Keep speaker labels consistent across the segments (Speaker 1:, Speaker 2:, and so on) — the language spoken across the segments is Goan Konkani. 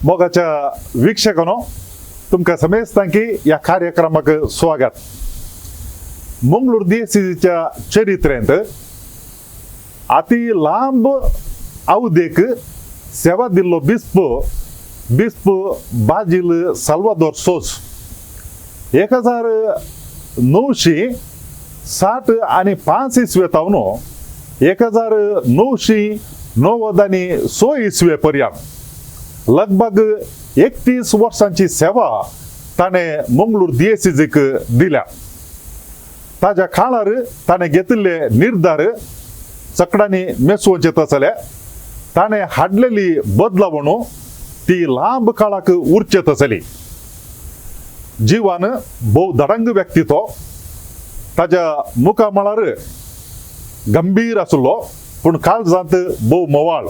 Speaker 1: मोगाच्या वीक्षकांनो, तुमकां समेस्तांकी ह्या कार्यक्रमाक स्वागत. मंगळूर दियेसीच्या चरित्रेंत अति लांब अवधेक सेवा दिल्लो बिस्प, बिस्प बाजील साल्वादोर सोज. 1965 इसवे तावन 1996 इसवे पर्यंत लगभग 31 वर्सांची सेवा ताणें मंगळूर दियेसीक दिल्या. ताज्या काळार ताणें घेतिल्ले निर्धार चकडांनी मेसोवचे तसले, ताणें हाडलेली बदलावण ती लांब काळाक उरचे तसली. जिवान भोव दडंग व्यक्ती तो. ताज्या मुखामळार गंभीर आसलो, पूण काळजांत भोव मोवाळ.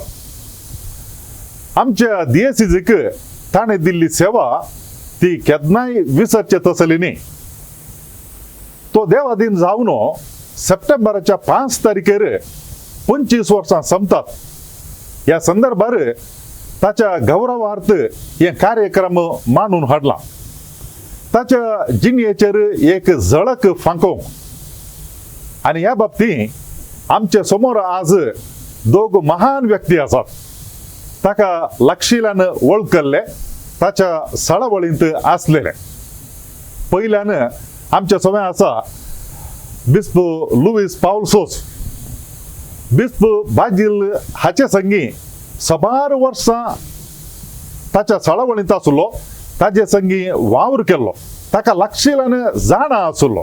Speaker 1: आमच्या दियेसीक ताणें दिल्ली सेवा ती केन्नाय विसरचे तसली न्ही. तो देवादीन जावन सप्टेंबराच्या 5 तारखेर 25 वर्सां संपतात. ह्या संदर्भार ताच्या गौरवार्थ हे कार्यक्रम मांडून हाडला, ताच्या जिणेचेर एक झळक फांकोवंक. आनी ह्या बाबतींत आमचे समोर आज दोग महान व्यक्ती आसात, ताका लागशिल्यान वळखल्ले, ताच्या सळावळींत आसलेले. पयल्यान आमच्या समें आसा बिस्प लुईस पावल सोज. बिस्प बाजील हाचे संगी सबार वर्सां ताच्या सळावळींत आसलो, ताजे संगी वावर केल्लो, ताका लागशिल्यान जाणा आसलो.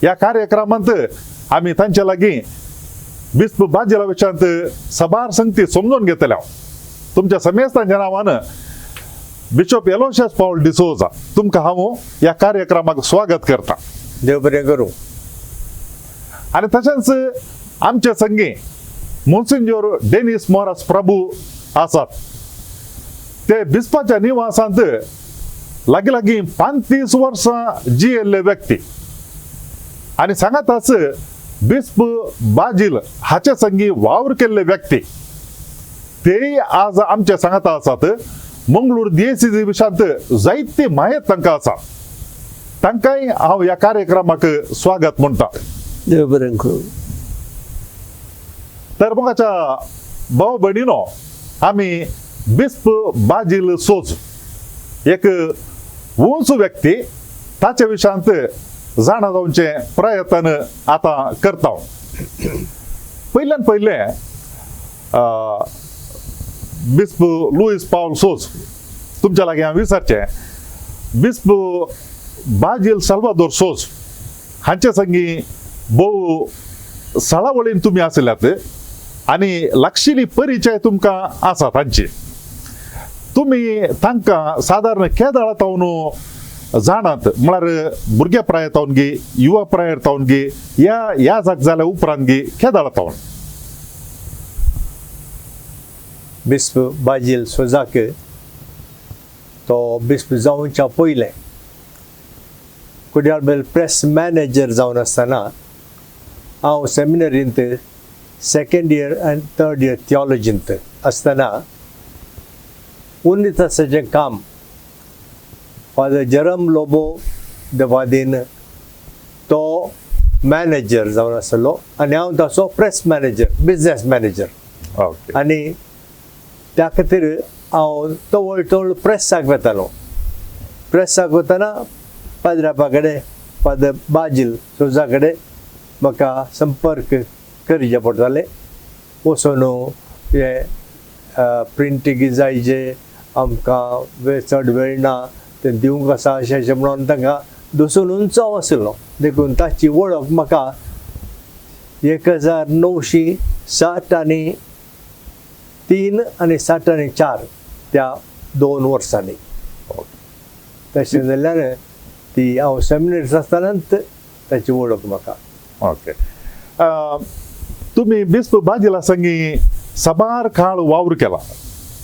Speaker 1: ह्या कार्यक्रमांत आमी तांचे लागीं बिस्प बाजिला विशयांत सबार संगती समजून घेतल्या. तुमच्या समेस्तांच्या नांवान बिशप एलोशियस पावल डिसोजा, तुमकां हांव ह्या कार्यक्रमाक स्वागत करता.
Speaker 2: देव बरें करूं.
Speaker 1: आनी तशेंच आमचे संगी मोन्सिंजोर डेनिस मोरास प्रभू आसात. ते बिस्पाच्या निवासांत लागीं लागीं 35 वर्सां जियेल्ले व्यक्ती आनी सांगाताच बिस्प बाजील हाचे संगी वावर केल्ले व्यक्ती. तेय आज आमचे सांगाता आसात. मंगळूर दियेसी विशयांत जायती म्हायत तांकां आसा. तांकांय हांव ह्या कार्यक्रमाक स्वागत म्हणटा.
Speaker 2: देव बरें करूं.
Speaker 1: तर मोगाच्या भाव भयणीनो, आमी बिस्प बाजील सोज, एक उंच व्यक्ती, ताच्या विशयांत जाणा जावचें प्रयत्न आतां करता. पयल्यान पयलें, बिस्प लुईस पावल सोज, तुमच्या लागीं हांव विचारचें, बिस्प बाजील साल्वादोर सोज हांचे संगी भोव सळावळीन तुमी आसल्यात आनी लागशिली परिचय तुमकां आसा तांची. तुमी तांकां सादारण केदळा तावन जाणात, म्हळ्यार भुरग्या प्राय तावन गी, युवा प्रायर तावन गी, ह्या ह्या जाग जाल्या उपरांत गी, केदळा तावन?
Speaker 2: बिस्प बाजील सोजाक तो बिस्प जावच्या पयलें कुड्याळबेल प्रेस मॅनेजर जावन आसतना हांव सेमिनरींत second year and third year थियोलॉजींत आसतना उन्नीतासाचें काम फादर जेरम लोबो देवादीन तो मॅनेजर जावन आसलो आनी हांव ताचो प्रेस मॅनेजर, बिजनेस मॅनेजर. आनी त्या खातीर हांव तवळ तवळ प्रेसाक वेतालो. प्रेसाक वतना पाद्रापा कडेन, फादर बाजील सोजा कडेन म्हाका संपर्क करचे पडटाले. वचून हे प्रिंटींग जाय जे आमकां वेळ चड वेळ ना, तें दिवंक आसा, अशें अशें म्हणून तांकां दसून हांव आशिल्लो. देखून ताची वळख म्हाका 1963 आनी 64 त्या 2 वर्सांनी. तशें जाल्यार ती हांव सेमिनरीस आसतनाच ताची वळख म्हाका.
Speaker 1: ओके, तुमी बिस्प बाजिला संगी साबार काळ वावर केला.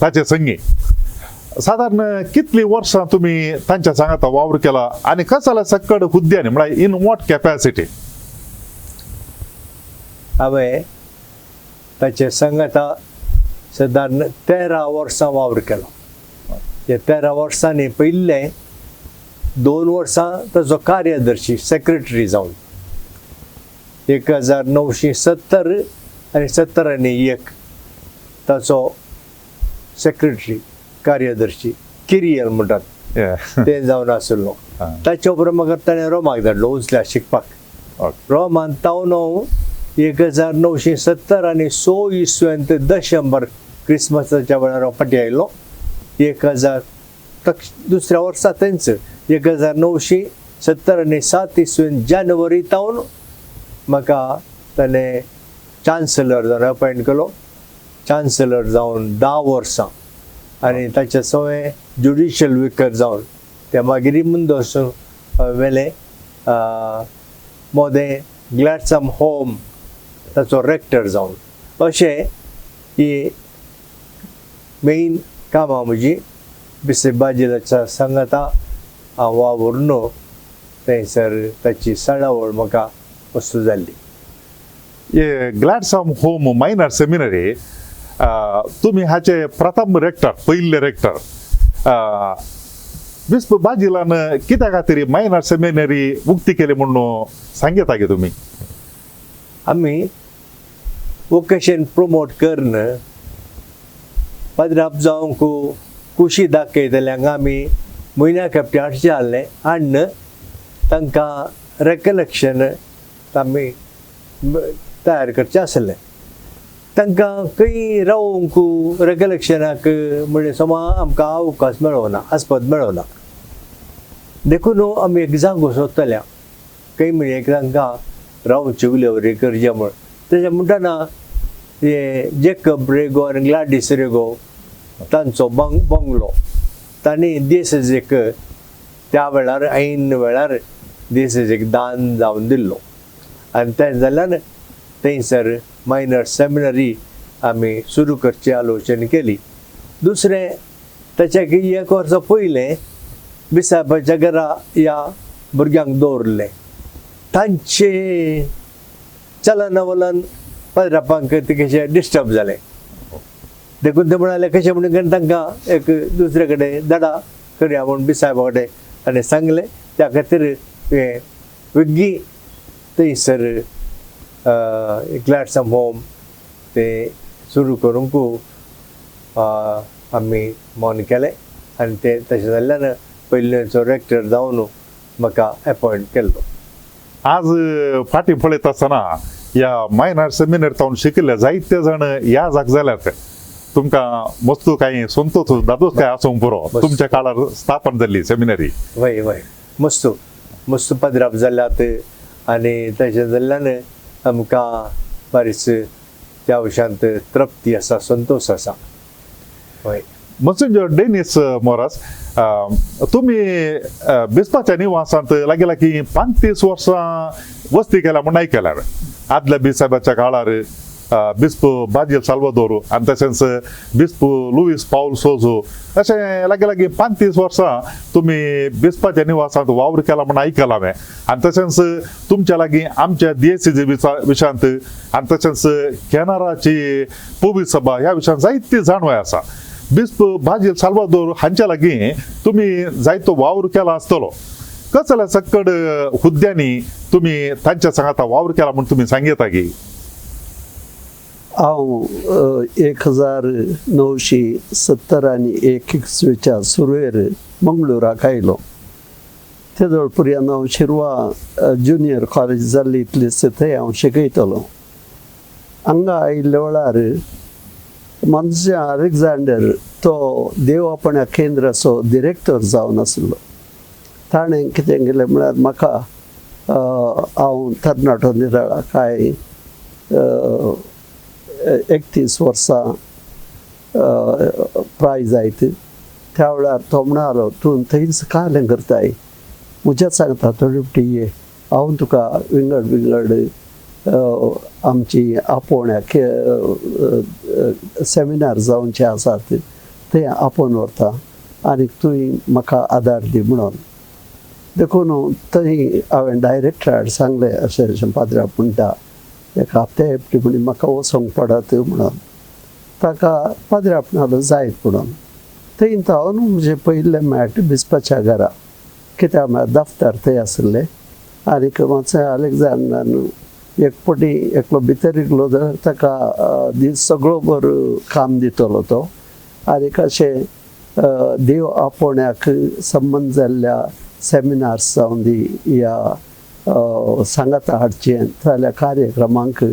Speaker 1: ताचे संगी सादारण कितली वर्सां तुमी तांच्या सांगाता वावर केला आनी कसल्या सक्कड हुद्द्यांनी, म्हळ्यार इन what capacity?
Speaker 2: हांवें ताचे सांगाता सादारण 13 वर्सां वावर केलो. ह्या 13 वर्सांनी पयिल्लें 2 वर्सां ताचो कार्यदर्शी सेक्रेटरी जावन 1970 आनी 71 ताचो सेक्रेटरी कार्यदर्शी किरियल म्हणटात तें जावन आशिल्लो. ताच्या उपरांत म्हाका ताणें रोमाक धाडलो उंचल्या शिकपाक. रोमान तावन हांव 1970 आनी 6 इसवेंत दशंबर क्रिसमसाच्या वेळार हांव फाटीं आयलो. 1000 दुसऱ्या वर्सा तेंच 1970 आनी 7 इसवेंत जानेवारी तावन म्हाका ताणें चान्सलर जावन अपॉयंट केलो. चान्सलर जावन 10 वर्सां आनी ताच्या सवें ज्युडिशियल विकर जावन ते मागीर मुंदोस व्हेलें मोदें ग्लॅडसम होम ताचो रेक्टर जावन. अशें ही मेन कामां म्हजी बिसे बाजिलाच्या सांगाता हांव वावुरून थंयसर ताची साडावळ म्हाका वस्तू जाल्ली.
Speaker 1: हे ग्लॅडसम होम मायनर सेमिनरी तुमी हाचे प्रथम रेक्टर, पयले रेक्टर. बिस्प बाजिलान कित्या खातीर मायनर सेमिनरी उक्ती केली म्हणून सांगता गे तुमी?
Speaker 2: आमी वोकेशन प्रोमोट करून पाद्राप जावंक खुशी दाखयतल्यांक आमी म्हयन्या खेपटे हाडचें आहलें हाडून तांकां रेकलेक्शन आमी तयार करचें आसलें. तांकां खंय रावंक रेकलेक्शनाक म्हणजे समा आमकां अवकाश मेळना, आस्पद मेळना, देखून आमी एक जागो सोदतल्या खंय म्हणजे एक तांकां रावचे उलेवरी करचें म्हूण. तशें म्हणटना हे जेकब रेगो आनी ग्लाडीस रेगो तांचो बंगलो तांणी देसेक त्या वेळार ऐन वेळार देसेक दान जावन दिल्लो आनी तें जाल्यान थंयसर मायनर सेमिनरी आमी सुरू करची आलोचन केली. दुसरें ताच्या एक वर्सा पयलें बिसाबाच्या घरा ह्या भुरग्यांक दवरलें. तांचें चलन वलन पाद्रापांक ते कशें डिस्टर्ब जालें, देखून ते म्हणाले कशें म्हणून तांकां एक दुसरे कडेन धाडा करया म्हूण बिसायबा कडेन आनी सांगलें. त्या खातीर हें वेगळी थंयसर ग्लॅडसम होम तें सुरू करूंक आमी मन केलें आनी तें तशें जाल्ल्यान पयलींचो रेक्टर जावन म्हाका एपॉयंट केल्लो.
Speaker 1: आज फाटीं पळयत आसतना ह्या मायनर सेमिनर तावन शिकिल्ले जायते जाण ह्या जाग जाल्यात. तुमकां मस्तू कांय संतोष दादोस काय आसूंक पुरो तुमच्या काळार स्थापन जाल्ली सेमिनरी.
Speaker 2: वय वय मस्त मस्त पाद्राप जाल्यात आनी तशें जाल्ल्यान आमकां बारीच त्या विशयांत तृप्ती आसा, संतोश आसा. हय.
Speaker 1: मनसिंजोर डेनीस मोरास, तुमी बिस्पाच्या निवासांत लागीं लागीं 35 वर्सां वस्ती केल्या म्हूण आयकल्यार. आदल्या बिसाबाच्या काळार बिस्प बाजील साल्वादोर आनी तशेंच बिस्प लुईस पावल सोजो अशें लागीं लागीं 35 वर्सां तुमी बिस्पाच्या निवासांत वावर केला म्हूण आयकलां हांवें. आनी तशेंच तुमच्या लागीं आमच्या दियेसीजी विशयांत आनी तशेंच केनाराची पवी सभा ह्या विशयांत जायती जाणवाय आसा. बिस्प बाजील साल्वादोर हांच्या लागीं तुमी जायतो वावर केला आसतलो. कसल्या सक्कड हुद्द्यांनी तुमी तांच्या सांगाता वावर केला म्हूण तुमी सांगता की?
Speaker 3: हांव 1970 आनी 1 इसवेच्या सुरवेर मंगळुराक आयलो. तेदोळ पर्यंत हांव शिरवा ज्युनियर कॉलेज जाल्ली इतलीच थंय हांव शिकयतलो. हांगा आयिल्ल्या वेळार मनशां अलेक्झांडर तो देवापण्या केंद्राचो डिरेक्टर जावन आसलो. ताणें कितें केलें म्हळ्यार म्हाका हांव तरणाटो निराळा काय 31 वर्सां प्राय जायत त्या वेळार तो म्हणालो तूं थंयच कालें करताय म्हज्याच सांगता थोडी फावटी ये, हांव तुका विंगड विंगड आमची आपोवण्या सेमिनार जावचे आसात ते आपोवन व्हरता आनी तुवें म्हाका आदार दी म्हणून. देखून थंय हांवें डायरेक्टराक सांगलें अशें अशें पाद्रा म्हणटा एक हप्त्या एकटी म्हणी म्हाका वचोंक पडत म्हणून. ताका पाद्रा आपणालो जायत म्हणून. थंय थावन म्हजें पयलें मॅट बिस्पाच्या घरा, कित्याक म्हळ्यार दफ्तर थंय आशिल्लें. आनीक मातशें अलेक्झांडरान एक पटी एकलो भितर रिगलो जाल्यार ताका दीस सगळो बरो काम दितलो तो. आनीक अशें देव आपोवण्याक संबंद जाल्ल्या सेमिनार्स जावं दी या सांगाता हाडचें जाल्यार कार्यक्रमांक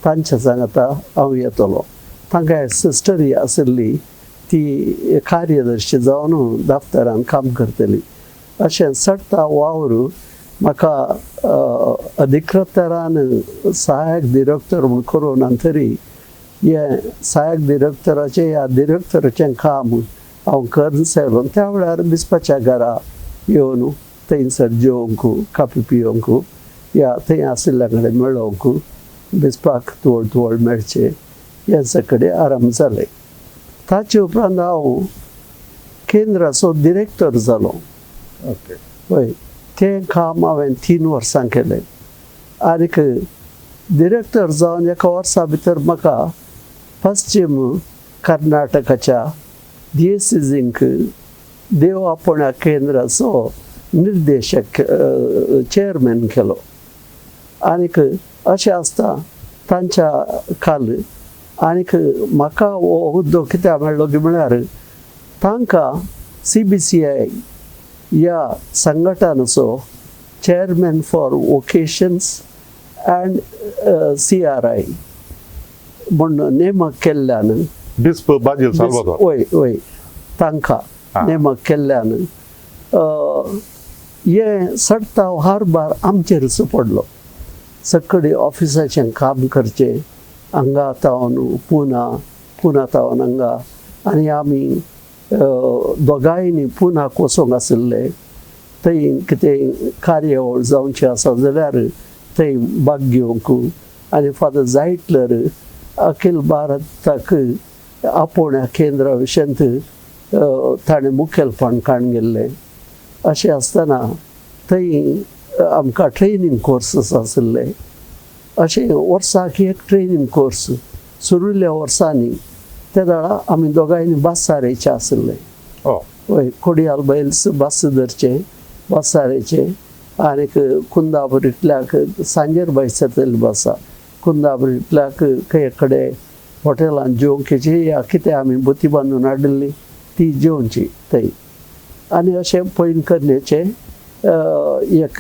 Speaker 3: तांच्या सांगाता हांव येतलो. तांकां सिस्टरी आशिल्ली ती कार्यदर्शी जावन दफ्तरान काम करतली. अशें चडटा वावर म्हाका अधिकृतरान सहायक डिरेक्टर म्हूण करूं तरी हें सहायक डिरेक्टराचें ह्या डिरेक्टराचें काम हांव करून आयलो. त्या वेळार बिस्पाच्या घरा येवन थंयसर जेवंक, काफी पिवंक या थंय आशिल्ल्या कडेन मेळोवंक बिस्पाक तोळ तोळ मेळचें हें सगळे आराम जालें. ताचे उपरांत हांव केंद्राचो डिरेक्टर जालो.
Speaker 1: ओके.
Speaker 3: हय, तें काम हांवें 3 वर्सां केलें. आनीक डिरेक्टर जावन एका वर्सा भितर म्हाका पश्चीम कर्नाटकाच्या डिएसिजींक देव आपोवण्या केंद्राचो निर्देशक चेअरमॅन केलो. आनीक अशें आसता तांच्या काल आनीक म्हाका हो हुद्दो कित्याक मेळ्ळो की म्हळ्यार तांकां CBCI ह्या संघटनाचो chairman for vocations and CRI म्हूण नेमक केल्ल्यान
Speaker 1: बिस्प बाजील साल्वादोर.
Speaker 3: वय वय, तांकां नेमक केल्ल्यान हें चडटा हारभार आमचेरच पडलो. सगळे ऑफिसाचें काम करचें, हांगा तावन पुना, पुना तावन हांगा. आनी आमी दोगांयनी पुनाक वचोंक आशिल्ले. थंय कितें कार्यावळ जावची आसा जाल्यार थंय भाग घेवंक. आनी फादर जायटलर अखिल भारताक आपोवण्या केंद्रा विशयांत ताणें मुखेलपण काडून गेल्लें. अशें आसतना थंय आमकां ट्रेनींग कोर्सीस आशिल्ले. अशें वर्साक एक ट्रेनींग कोर्स सुरुल्ल्या वर्सांनी त्या वेळार आमी दोगांयनी बसारेचे आशिल्ले. हय, कोडियाल बैल्स बस धरचें, बसारेचें. आनीक कुंदापूर इतल्याक सांजेर बस येतली बसा, कुंदापूर इतल्याक खंय कडेन हॉटेलान जेवंक या कितें आमी बोती बांदून हाडिल्ली ती जेवची थंय. आनी अशें पयन करण्याचें एक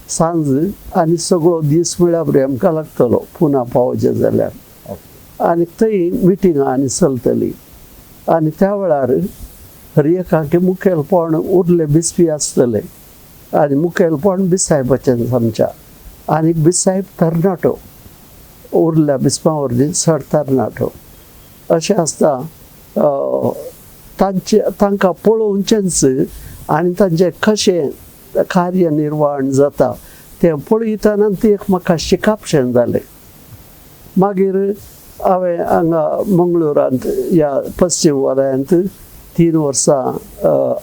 Speaker 3: सांज आनी सगळो दीस म्हळ्यार बरें आमकां लागतलो पुना पावचें जाल्यार. आनी थंय मिटिंगां आनी चलतली. आनी त्या वेळार हर एकाक मुखेलपण उरले बिस्पी आसतले आनी मुखेलपण बिसायबाचें आमच्या. आनी बिसायब तरणाटो उरल्या बिस्पा वरवीं चड तरणाटो. अशें आसता तांचे तांकां पळोवचेंच आनी तांचें कशें कार्यनिर्वाहण जाता तें पळयतना तें एक म्हाका शिकापशें जालें. मागीर हांवें हांगा मंगळुरांत ह्या पश्चीम वलयांत 3 वर्सां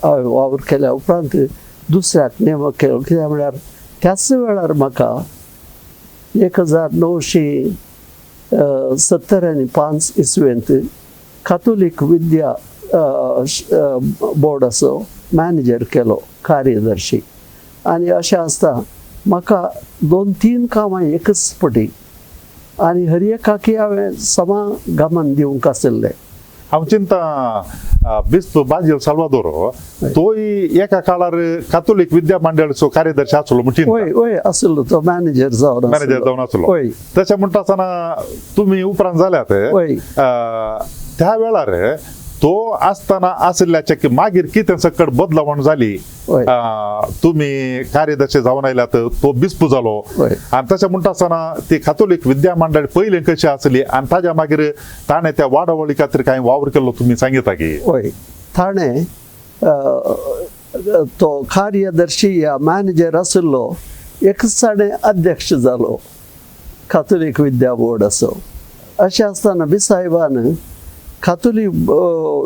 Speaker 3: हांवें वावर केल्या उपरांत दुसऱ्याक नेमक केलो. कित्याक म्हळ्यार त्याच वेळार म्हाका 1975 इसवेंत कातोलीक विद्या बोर्डाचो मॅनेजर केलो, कार्यदर्शी. आनी अशें आसता म्हाका 2-3 कामां एकच पटी आनी हर एकाकी हांवें समा गमन दिवंक आशिल्लें.
Speaker 1: हांव चिंता बिस्प बाजील साल्वादोर तोय एका काळार कातोलीक विद्या मंडळाचो कार्यदर्शी आसलो म्हूण चिंता.
Speaker 3: वय वय आशिल्लो तो, मॅनेजर जावन
Speaker 1: मॅनेजर जावन आसलो.
Speaker 3: वय.
Speaker 1: तशें म्हणटा आसतना तुमी उपरांत जाल्यात
Speaker 3: वय.
Speaker 1: त्या वेळार तो आसतना आशिल्ल्याचे की मागीर कितें सकट बदलावण जाली, तुमी कार्यदर्शी जावन आयल्यात, तो बिस्प जालो. आनी तशें म्हणटा आसतना ती कातोलीक विद्या मंडळ पयलीं कशी आसली आनी ताज्या मागीर ताणें त्या वाडावळी खातीर कांय वावर केल्लो तुमी सांगिता की?
Speaker 3: वय, ताणें तो कार्यदर्शी या मॅनेजर आशिल्लो एकच ताणें अध्यक्ष जालो कातोलीक विद्या बोर्डाचो. अशें आसतना बिसायबान कातोलीक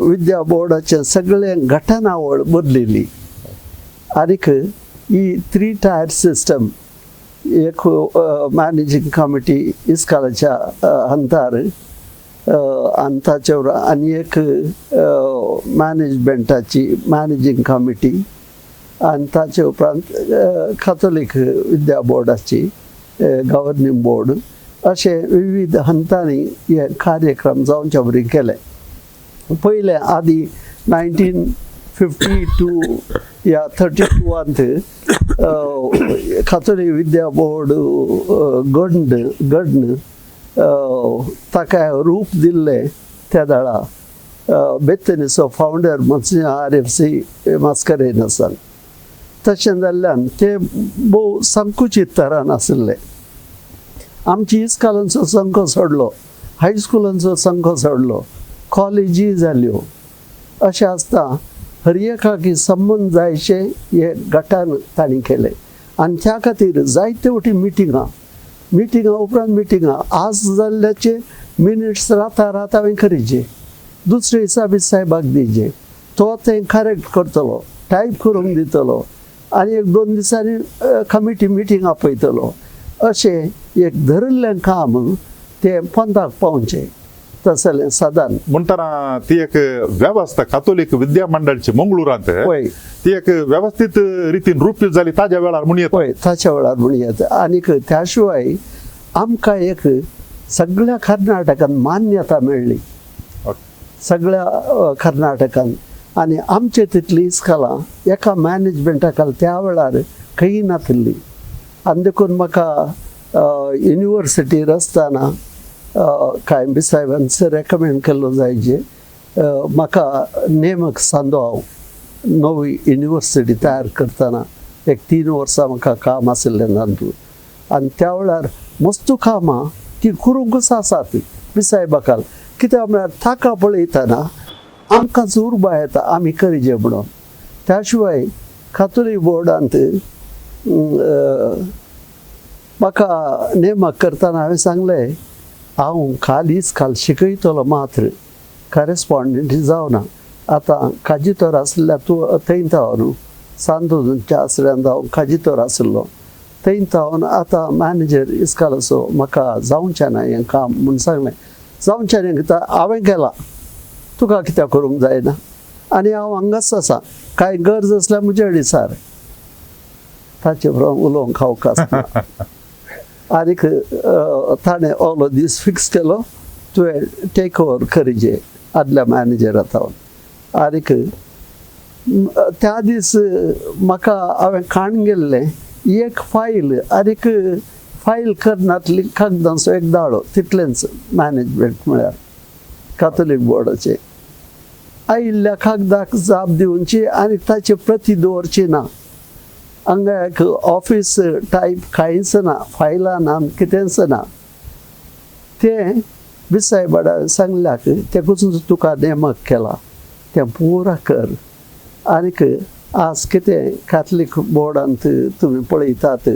Speaker 3: विद्या बोर्डाचें सगळें घटनावळ बदलिल्ली. आनीक ही 3 टायर सिस्टम, एक मॅनेजींग कमिटी इस्कालाच्या हंतार आनी ताचे उपरांत आनी एक मॅनेजमेंटाची मॅनेजींग कमिटी आनी ताचे उपरांत काथोलीक विद्या बोर्डाची गव्हर्निंग बोर्ड, अशे विविध हंतांनी हे कार्यक्रम जावचे बरी केले. पयले आदी 1952 या 32 काथोलीक विद्या बोर्ड घडण घडण ताका रूप दिल्लें त्या वेळा बेतनीचो फावंडर monsignor RFC मास्करेन्हसान. तशें जाल्ल्यान ते भोव संकुचीत तरान आशिल्ले. आमची इस्कालांचो संघ सोडलो, हायस्कुलांचो संघ सोडलो, कॉलेजी जाल्यो. अशें आसता हर एकाक संबंद जायचे हे गटान तांणी केले आनी त्या खातीर जायते वटी मिटिंगां, मिटिंगां उपरांत मिटिंगां. आज जाल्ल्याचे मिनिट्स राता रात हांवें करीचे, दुसरे दिसा बी साहेबाक दिवचे, तो तें करेक्ट करतलो, टायप करूंक दितलो आनी एक दोन दिसांनी कमिटी मिटींग आपयतलो. अशें एक धरिल्लें काम तें पंदाक पावचें तसलें सादारण.
Speaker 1: म्हणटना ती एक वेवस्था कातोलीक विद्या मंडळची मंगळुरांत ती एक वेवस्थीत रितीन रूपीत जाली ताज्या वेळार म्हण येता.
Speaker 3: पळय, ताच्या वेळार म्हण येता. आनीक त्या शिवाय आमकां एक सगळ्या कर्नाटकान मान्यता मेळ्ळी, सगळ्या कर्नाटकान. आनी आमचे तितली इस्कलां एका मॅनेजमेंटा खाला त्या वेळार खंय नातिल्ली. आनी देखून म्हाका युनिवर्सिटीर आसतना कांय बी साहेबान रेकमेंड केल्लो जायचे, म्हाका नेमक सांदो हांव नवी युनिवर्सिटी तयार करतना एक 3 वर्सां म्हाका काम आशिल्लें तातूंत. आनी त्या वेळार मस्तू कामां ती करूंकच आसात बिसायबा खाल, कित्याक म्हळ्यार ताका पळयतना आमकांच उर्बा येता आमी करीजे म्हणून. त्या शिवाय कातोलीक बोर्डांत म्हाका नेमक करतना हांवें सांगलें, हांव खालीच खाल शिकयतलो मात्र, करेस्पॉन्डंट जावना. आतां काजितोर आसल्या तूं थंय हांव न्हू सांतोच्या आसऱ्यान हांव काजितोर आशिल्लो, थंय हांव आतां मॅनेजर इस्कालाचो म्हाका जावचें ना हें काम म्हूण सांगलें. जावचें न्ही कित्याक हांवें केलां, तुका कित्याक करूंक जायना, आनी हांव हांगाच आसा, कांय गरज आसल्यार म्हजे कडेन सार. ताचे बरोबर उलोवंक अवकाश ना. आनीक ताणें ओलो दीस फिक्स केलो, तुवें टेक ओवर करीजे आदल्या मॅनेजरा थावन. आनीक त्या दीस म्हाका हांवें काण गेल्लें एक फायल आनीक फायल करनातली कागदांचो एक दाळो, तितलेंच मॅनेजमेंट म्हळ्यार कातोलीक बोर्डाचें. आयिल्ल्या कागदाक जाप दिवची आनी ताचे प्रती दवरची ना. हांगा एक ऑफीस टायप कांयच ना, फायलां ना, कितेंच ना. तें बिसायबाडा सांगल्याक तेकूच तुका नेमक केला तें पुरा कर. आनीक आज कितें कॅथलीक बोर्डांत तुमी पळयतात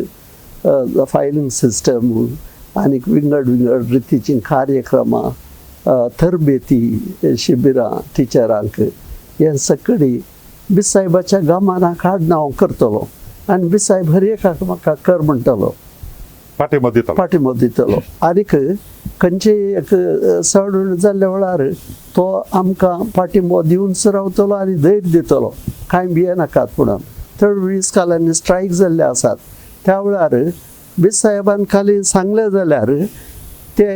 Speaker 3: फायलींग सिस्टम आनीक विंगड विंगड रितीचीं कार्यक्रमां, तरबेती शिबिरां टिचरांक, हें सगळीं बिसायबाच्या गामाना काडून हांव करतलो आनी बिसायब हर एकाक म्हाका कर म्हणटलो,
Speaker 1: पाठिंबो दितलो,
Speaker 3: पाठिंबो दितलो. आनीक खंयचेय एक चड जाल्ल्या वेळार तो आमकां पाठिंबो दिवनच रावतलो आनी धैर्य दितलो, कांय भियेनाकात म्हणून. चड 20 कालांनी स्ट्रायक जाल्ले आसात त्या वेळार बिसायबान खाली सांगलें जाल्यार ते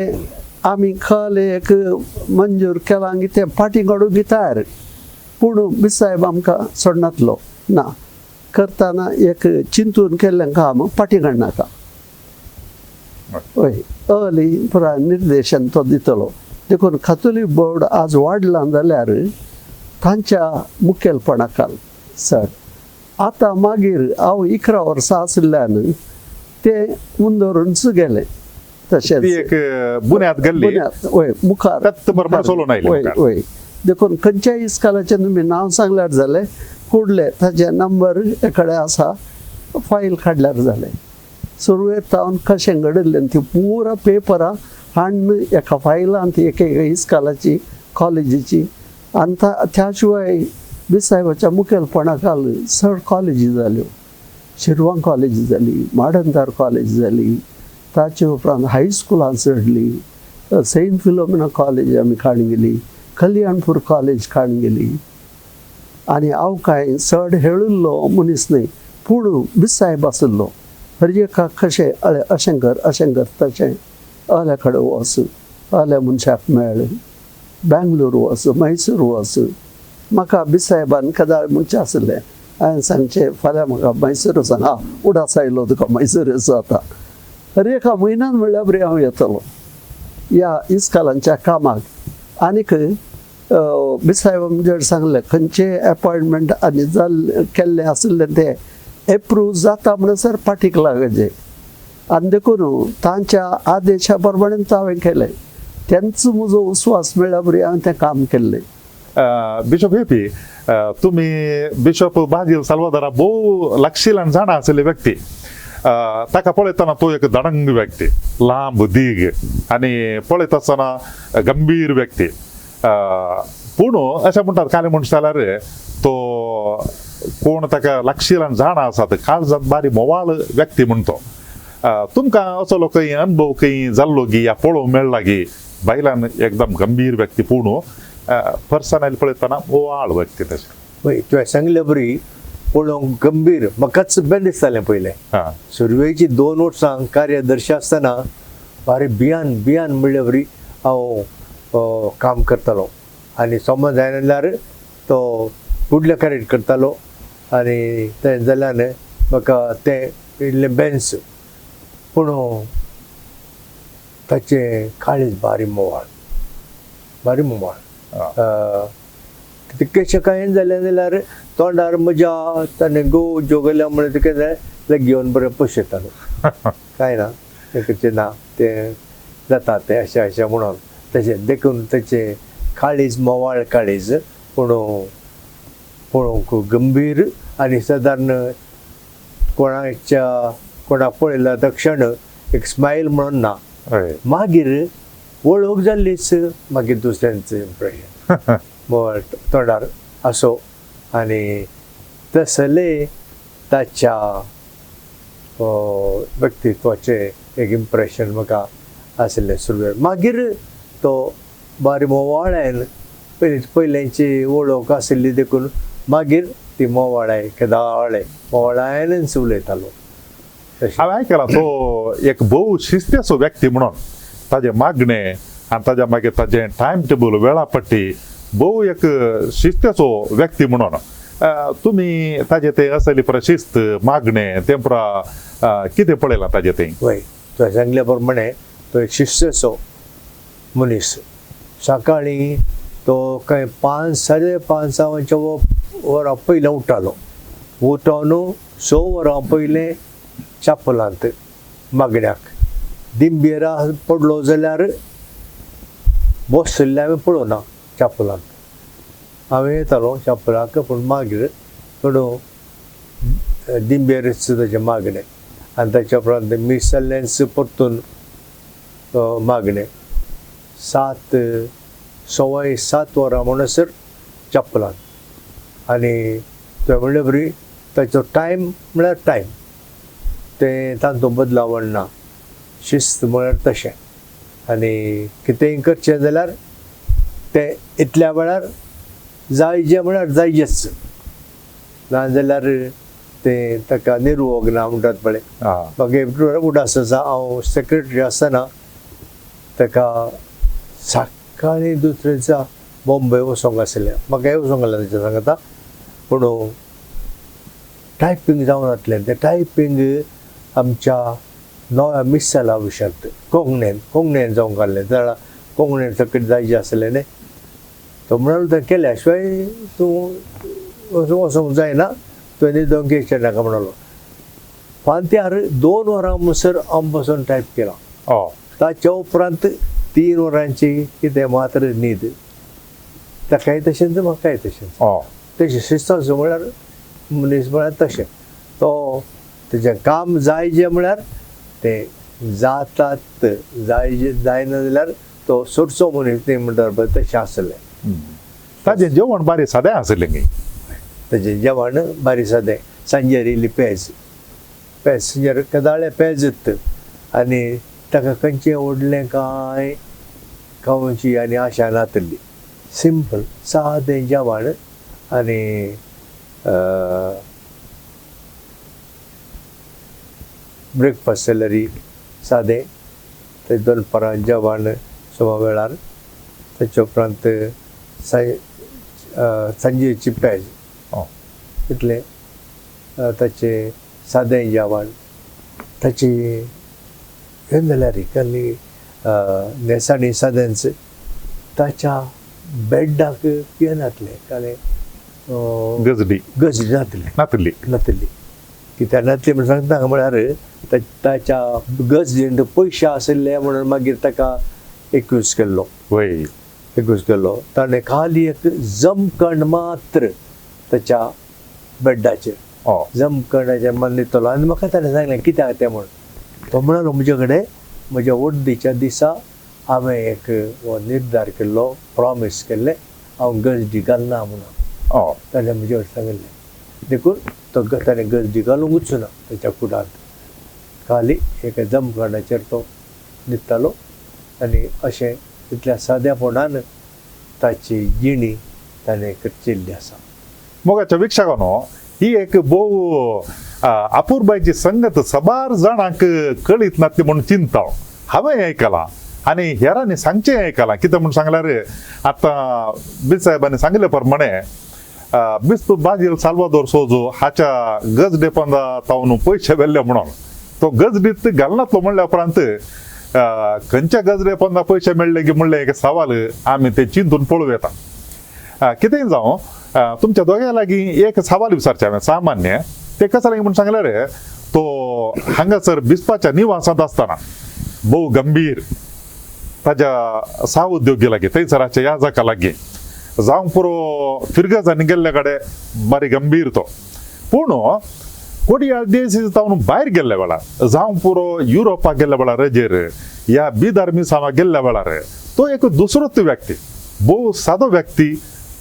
Speaker 3: आमी खल एक मंजूर केलां की तें फाटीं काडूंक तयार, पूण बिसायब आमकां सोडनातलो ना. करतना एक चिंतून केल्लें काम फाटीं काडनाका, हय अर्ली पुराय निर्देशन तो दितलो. देखून कातोलीक बोर्ड आज वाडलां जाल्यार तांच्या मुखेलपणा खाल चड. आतां मागीर हांव 11 वर्सां आशिल्ल्यान तें मुंदरूनच गेलें. तशेंच
Speaker 1: ती एक बुन्याद गेल्ली,
Speaker 3: बुन्याद हय मुखार
Speaker 1: चलून आयली.
Speaker 3: हय हय. देखून खंयच्याय इस्कालाचें तुमी नांव सांगल्यार जालें, कुडले ताचे नंबर कडेन आसा, फायल काडल्यार जालें. सुरवेक सावन कशें घडिल्लें ती पुरा पेपरां हाडून एका फायलांत एक एक इस्कालाची कॉलेजीची. आनी त्या शिवाय बिसायबाच्या मुखेलपणा खाल चड कॉलेजी जाल्यो, शिरवां कॉलेज जाली, माडंदार कॉलेज जाली, ताचे उपरांत हायस्कुलां चडली, सेंट फिलोमिना कॉलेज आमी काडून गेली, कल्याणपूर कॉलेज काडून गेली. आनी हांव कांय चड हेळिल्लो मनीस न्हय, पूण बिसायब आशिल्लो. हर एका कशें अळे अशें कर अशें कर तशें, अल्या कडेन वच, अल्या मनशाक मेळ, बेंगलोर वच, मैसूर वच. म्हाका बिसायबान केदाळ म्हणचें आसलें, हांवें सांगचें फाल्यां म्हाका मैसूर वचोन, आं उडास आयलो तुका मैसूर आतां. हर एका म्हयन्यान म्हणल्यार बरी हांव येतलो ह्या इस्कालांच्या कामाक. आनीक बिसायबा म्हणजे सांगलें खंयचें एपॉयंटमेंट आनी जाल्लें केल्लें आशिल्लें तें एप्रूव जाता म्हणसर फाटीक लागचे. आनी देखून तांच्या आदेशा प्रमाणे हांवें केलें. तेंच म्हजो विस्वास मेळ्ळ्या बरी हांवें तें काम केल्लें.
Speaker 1: बिशप हेपी, तुमी बिशप बाजील साल्वादरा भोव लक्षीलान जाणा आशिल्ली व्यक्ती. ताका पळयतना तो एक दडंग व्यक्ती, लांब दीग आनी पळयत आसतना गंभीर व्यक्ती. पूण अशें म्हणटात काले म्हणटा जाल्यार तो कोण ताका लक्षीलान जाणा आसात, काळजांत बारी मोवाळ व्यक्ती म्हण तो. तुमकां असो खंय अनुभव खंय जाल्लो गी या पळोवंक मेळ्ळा गी बायलान एकदम गंभीर व्यक्ती पूण पर्सनल पळयतना मोवाळ व्यक्ती तशें?
Speaker 2: पळय तुवें सांगले बरी पळोवंक गंभीर म्हाकाच बें दिसतालें पयलें. सुरवेची 2 वर्सां कार्यदर्शी आसतना बारी बियान बियान म्हणले बरी हांव काम करतालो आनी समज जायना जाल्यार तो फुडलें करेक्ट करतालो आनी तें जाल्यान म्हाका तें इल्लें बेन्स. पूण ताचें काळीज बारी मोवाळ, बारी मोवाळ. तितकेशें कांय जालें जाल्यार तोंडार म्हज्या ताणें गो जोगल्या म्हणलें तितकें जालें घेवन बरें पोशेतालो. कांय ना तें करचें ना तें जाता तें अशें अशें म्हणून तशें देखून ताचें काळीज मोवाळ काळीज, पूण पळोवंक गंभीर आनी सादारण कोणाच्या कोणाक पळयला त्या क्षण एक स्मायल म्हणून ना. मागीर वळख जाल्लीच मागीर दुसऱ्यांचें इम्प्रेशन मोवाळ तोंडार असो. आनी तसले ताच्या व्यक्तित्वाचें एक इम्प्रेशन म्हाका आशिल्लें सुरवेक. मागीर तो बारी मोवाळायन पयलीं पयल्यांची वळख आशिल्ली देखून मागीर ती मोवाळाय केदाळे मोवाळायनच उलयतालो.
Speaker 1: हांवें आयकलां तो एक भोव शिस्तेचो व्यक्ती म्हणून ताजें मागणें आनी ताज्या मागीर ताजें टायम टेबल वेळापट्टी भोव एक शिस्तेचो व्यक्ती म्हणून. तुमी ताजें तें असली पुरा शिस्त मागणें तें पुरा कितें पळयलां ताजें तें?
Speaker 2: वय तुवें सांगल्या प्रमाणे तो एक शिस्तेचो मनीस. सकाळीं तो कांय 5 साडे 5 वरां पयलें उठ्ठालो. उठोन 6 वरां पयलें चापलांत मागण्याक दिंबेरा पडलो जाल्यार बसल्लें हांवें पळोवना चापलांत. हांवें येतालो चापलाक पूण मागीर पूण दिंबेरच ताचें मागणें आनी ताच्या उपरांत मीस जाल्लेंच परतून मागणें 7 7:15 वरां म्हणसर चपलांत. आनी तुवें म्हणले बरी ताचो टायम म्हळ्यार टायम तें तांतूं बदलावण ना. शिस्त म्हळ्यार तशें. आनी कितेंय करचें जाल्यार तें इतल्या वेळार जायजें म्हळ्यार जायजेच, ना जाल्यार तें ताका निरोग ना म्हणटात पळय. मागीर उडास आसा हांव सेक्रेटरी आसतना ताका सकाळीं दुसरे दिसा बॉम्बे वचोंक आशिल्लें. म्हाकाय वचोंक आसलें ताच्या सांगता, पूण टायपींग जावन जातलें तें टायपींग आमच्या नव्या मिसाला विशांत कोंकणेन कोंकणेन जावंक आसलें जाल्यार कोंकणेन सकयल जायचें आसलें न्ही. तो म्हणून तें केल्या शिवाय तूं वचोंक जायना, तुवें न्हिदोंक येवचें नाका म्हणलो. फांत्यार 2 वरां म्हणसर हांव बसून टायप केलां. ताच्या उपरांत 3 वरांची कितें मात्र न्हीद. ताकाय तशेंच म्हाकाय तशेंच. तशें शिस्ताचो म्हळ्यार मनीस म्हळ्यार तशें तो तेजें काम जायजें म्हळ्यार तें जातात, जायजें जायना जाल्यार तो सोडचो मनीस न्ही म्हणटात पळय तशें आसलें.
Speaker 1: ताजें जेवण बारी सादें आसलें न्ही?
Speaker 2: ताजें जेवण बारी सादें. सांजेर इल्ली पेज, पेज सांजेर केदाळे पेज येता आनी ताका खंयचें व्हडलें कांय खावची आनी आशा नातली. सिंपल सादें जेवण आनी ब्रेकफास्ट सॅलरी सादें, ते दनपारां जेवण सुमा वेळार, ताचे उपरांत सांजेची पेज, इतलें ताचें सादें जेवण. ताची हें जाल्यार कसली न्हेसाणी सादेंच. ताच्या बेड्डाक हें नासलें, कालें
Speaker 1: गजडी
Speaker 2: गजडी नासली,
Speaker 1: नातली
Speaker 2: नासली. कित्याक नासली म्हण सांगता म्हळ्यार ताच्या गजडींत पयशे आशिल्ले म्हणून मागीर ताका एक्यूज केल्लो,
Speaker 1: वय
Speaker 2: एक्यूज केल्लो. ताणें खाली एक जमखण मात्र ताच्या बेड्डाचेर, जमखणाचेर मन दितलो. आनी म्हाका ताणें सांगलें कित्याक तें म्हण. तो म्हणालो म्हजे कडेन म्हज्या वड्डीच्या दिसा हांवें एक हो निर्धार केल्लो, प्रॉमीस केल्लें हांव गजडी घालना म्हणून. ताणें म्हजे कडेन सांगिल्लें. देखून तो ताणें गजडी घालूंकूच ना ताच्या कुडांत, खाली एका जमखणाचेर तो न्हिदतालो. आनी अशें इतल्या साद्यापणान ताची जिणी ताणें करचिल्ली आसा.
Speaker 1: मोगाच्या वीक्षकांनो, ही एक भोव अपुरबायची संगत सबार जाणांक कळीत नासली म्हूण चिंता हांवें आयकलां आनी हेरांनी सांगचें आयकलां. कितें म्हूण सांगल्यार आतां बीज साहेबांनी सांगिल्ले प्रमाणे बिस्प बाजील साल्वादोर सोजो हाच्या गजडे पंदा तावन पयशे व्हेल्ले म्हणून तो गजडीत घालनातलो म्हणल्या उपरांत खंयच्या गजडे पंदा पयशे मेळ्ळे की म्हणलें एक सवाल आमी ते चिंतून पळोवं येता. कितेंय जावं, तुमच्या दोगां लागीं एक सवाल विचारचें हांवें सामान्य, ते कसो लागीं म्हूण सांगल्यार तो हांगासर बिस्पाच्या निवासांत आसतना भोव गंभीर ताज्या साव उद्योगी लागीं थंयसराच्या याजका लागीं जावंक पुरो फिरगजांनी गेल्ले कडेन बारी गंभीर तो. पूण कोडियाळ देश तावन भायर गेल्ले वेळार, जावंक पुरो युरोपाक गेल्ले वेळार रजेर या बिदार मिसांवाक गेल्ल्या वेळार तो एक दुसरोच व्यक्ती, भोव सादो व्यक्ती,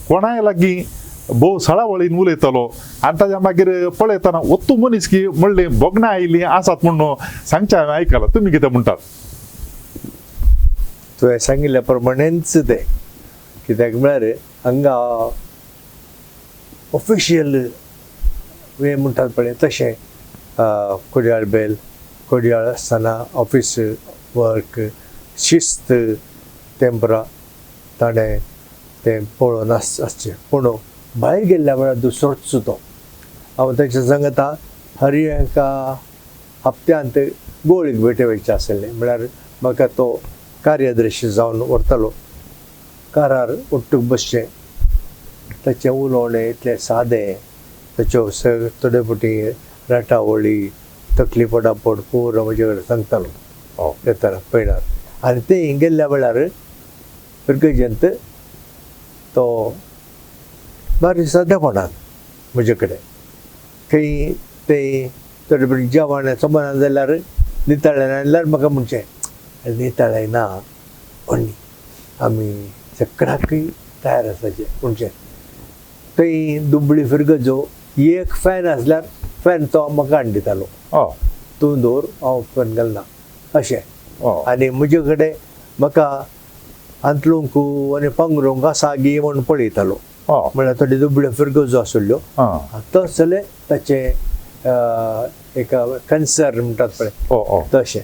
Speaker 1: कोणाय लागीं भोव सळावळीन उलयतलो आनी ताज्या मागीर पळयतना ओत्तू मनीस की म्हणलें भोगणां आयलीं आसात म्हणून सांगचें हांवें आयकलां. तुमी कितें म्हणटात?
Speaker 2: तुवें सांगिल्ल्या प्रमाणेच तें, कित्याक म्हळ्यार हांगा ऑफिशियल वे म्हणटात पळय तशें कोडियाळ बेल, कोडियाळ आसतना ऑफिस वर्क, शिस्त, तेंपरा ताणें तें पळोवन आसचें. पूण भायर गेल्ल्या वेळार दुसरोच तो. हांव ताच्या सांगता हर एका हप्त्यांत गोळीक भेटे वयचें आसलें, म्हळ्यार म्हाका तो कार्यदर्शी जावन व्हरतालो. कारार उट्टूक बसचें, ताचें उलोवणें इतलें सादें, ताच्यो थोडे फावटी राटावळी तकली पडापड पुरो म्हजे कडेन सांगतालो येतना पयणार. आनी ते गेल्ल्या वेळार फिरगजेंत तो बारी सादेपणान म्हजे कडेन खंय ते थोडे फावटी जेवण समजना जाल्यार नितळें ना जाल्यार म्हाका म्हणचें नितळें ना पण आमी सगळ्याकय तयार आसाचें म्हणचें. थंय दुबळी फिरगजो एक फॅन आसल्यार फॅन तो म्हाका हाडून दितालो, तूं दवर हांव फॅन घालना अशें. आनी म्हजे कडेन म्हाका हांतलूंक आनी पांगरूंक आसा गी म्हूण पळयतालो, म्हळ्यार थोड्यो दुबळ्यो फिरगजो आशिल्ल्यो तसले ताचें एक कन्सर्न म्हणटात पळय तशें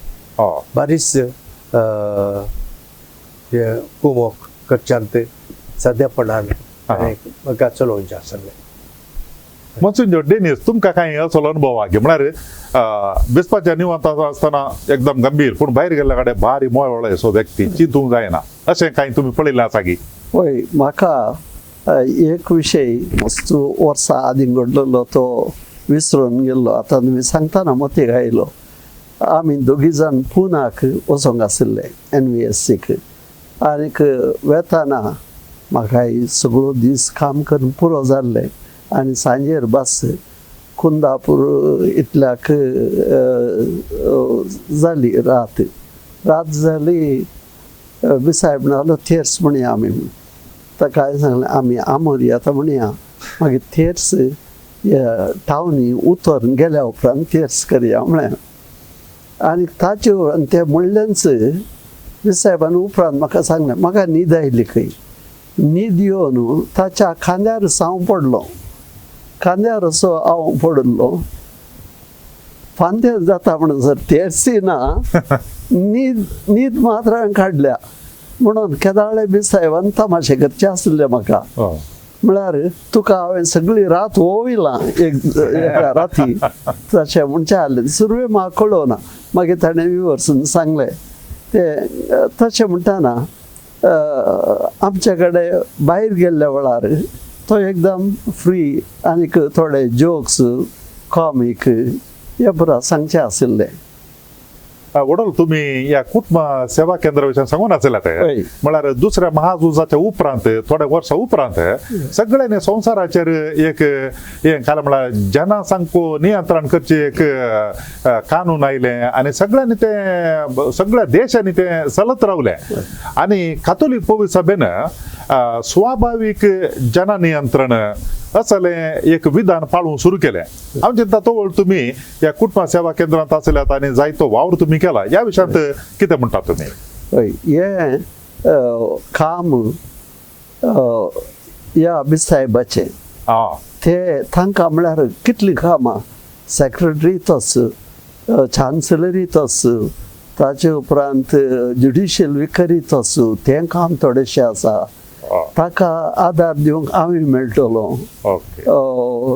Speaker 2: बारीच कुमोक करच्यांत सादेपणान म्हाका चलोवचें आसलें.
Speaker 1: मनसुंजो डेनिस, तुमकां कांय असो अनुभव आहा की म्हळ्यार बिस्पाच्या निवांत आसतना एकदम गंभीर पूण भायर गेल्ल्या कडेन भारी मोळो असो व्यक्ती चिंतूंक जायना अशें कांय तुमी पळयल्लें आसा की?
Speaker 3: हय, म्हाका एक विशय मस्त वर्सां आदीं घडलेलो तो विसरून गेल्लो, आतां तुमी सांगतना मतीक आयलो. आमी दोगी जाण पुनाक वचोंक आशिल्ले NVSCक, आनीक वेताना म्हाका सगळो दीस काम करून पुरो जाल्लें आनी सांजेर बस कुंदापूर इतल्याक जाली रात. रात जाली, बिसायब म्हणालो थेर्स म्हणया आमी. ताका हांवें सांगलें आमी आमोर येता म्हणया, मागीर थेर्स टावनी उतरून गेल्या उपरांत थेर्स करया म्हळें. आनी ताचे उपरांत तें म्हणलेंच बिसायबान उपरांत म्हाका सांगलें, म्हाका न्हीद आयली खंय, न्हीद येवन ताच्या खांद्यार हांव पडलो, खांद्यार असो हांव पडिल्लो, फांद्यार जाता म्हणसर तेंच ना, न्हीद न्हीद मात्र हांवें काडल्या. म्हणून केदाळे बी साहेबान तमाशे करचे आसले म्हाका, म्हळ्यार तुका हांवें सगळी रात ओयला एक एका राती तशें म्हणचें आसलें. सुरवे म्हाका कळना, मागीर ताणें विवर्सून सांगलें ते तशें म्हणटना आमचे कडेन भायर गेल्ल्या वेळार तो एकदम फ्री आनीक थोडे जोक्स कॉमीक हे पुरा सांगचें आशिल्लें.
Speaker 1: वडोल, तुमी ह्या कुटुंब सेवा केंद्रा विशयान सांगून आसले ते, म्हळ्यार दुसऱ्या महाझुजाच्या उपरांत थोड्या वर्सां उपरांत सगळ्यांनी संवसाराचेर एक हें काल म्हळ्यार जना सामको नियंत्रण करचें एक कानून आयलें आनी सगळ्यांनी तें सगळ्या देशांनी तें चलत रावलें. आनी कातोलीक पवित्र सभेन स्वाभावीक जना नियंत्रण असलें एक विधान पाळूंक सुरू केलें. हांव चिंता तो तुमी ह्या कुटुंब सेवा केंद्रांत आसल्यात आनी जायतो वावर तुमी केला, ह्या विशयांत कितें म्हणटा तुमी?
Speaker 3: हय, हें काम ह्या बिसायबाचें, ते तांकां म्हळ्यार कितलीं कामां, सेक्रेटरी तोच, चान्सलरी तोच, ताचे उपरांत ज्युडिशियल विकरी तोच, तें काम थोडेशें आसा, ताका आदार दिवंक आमी मेळटलो,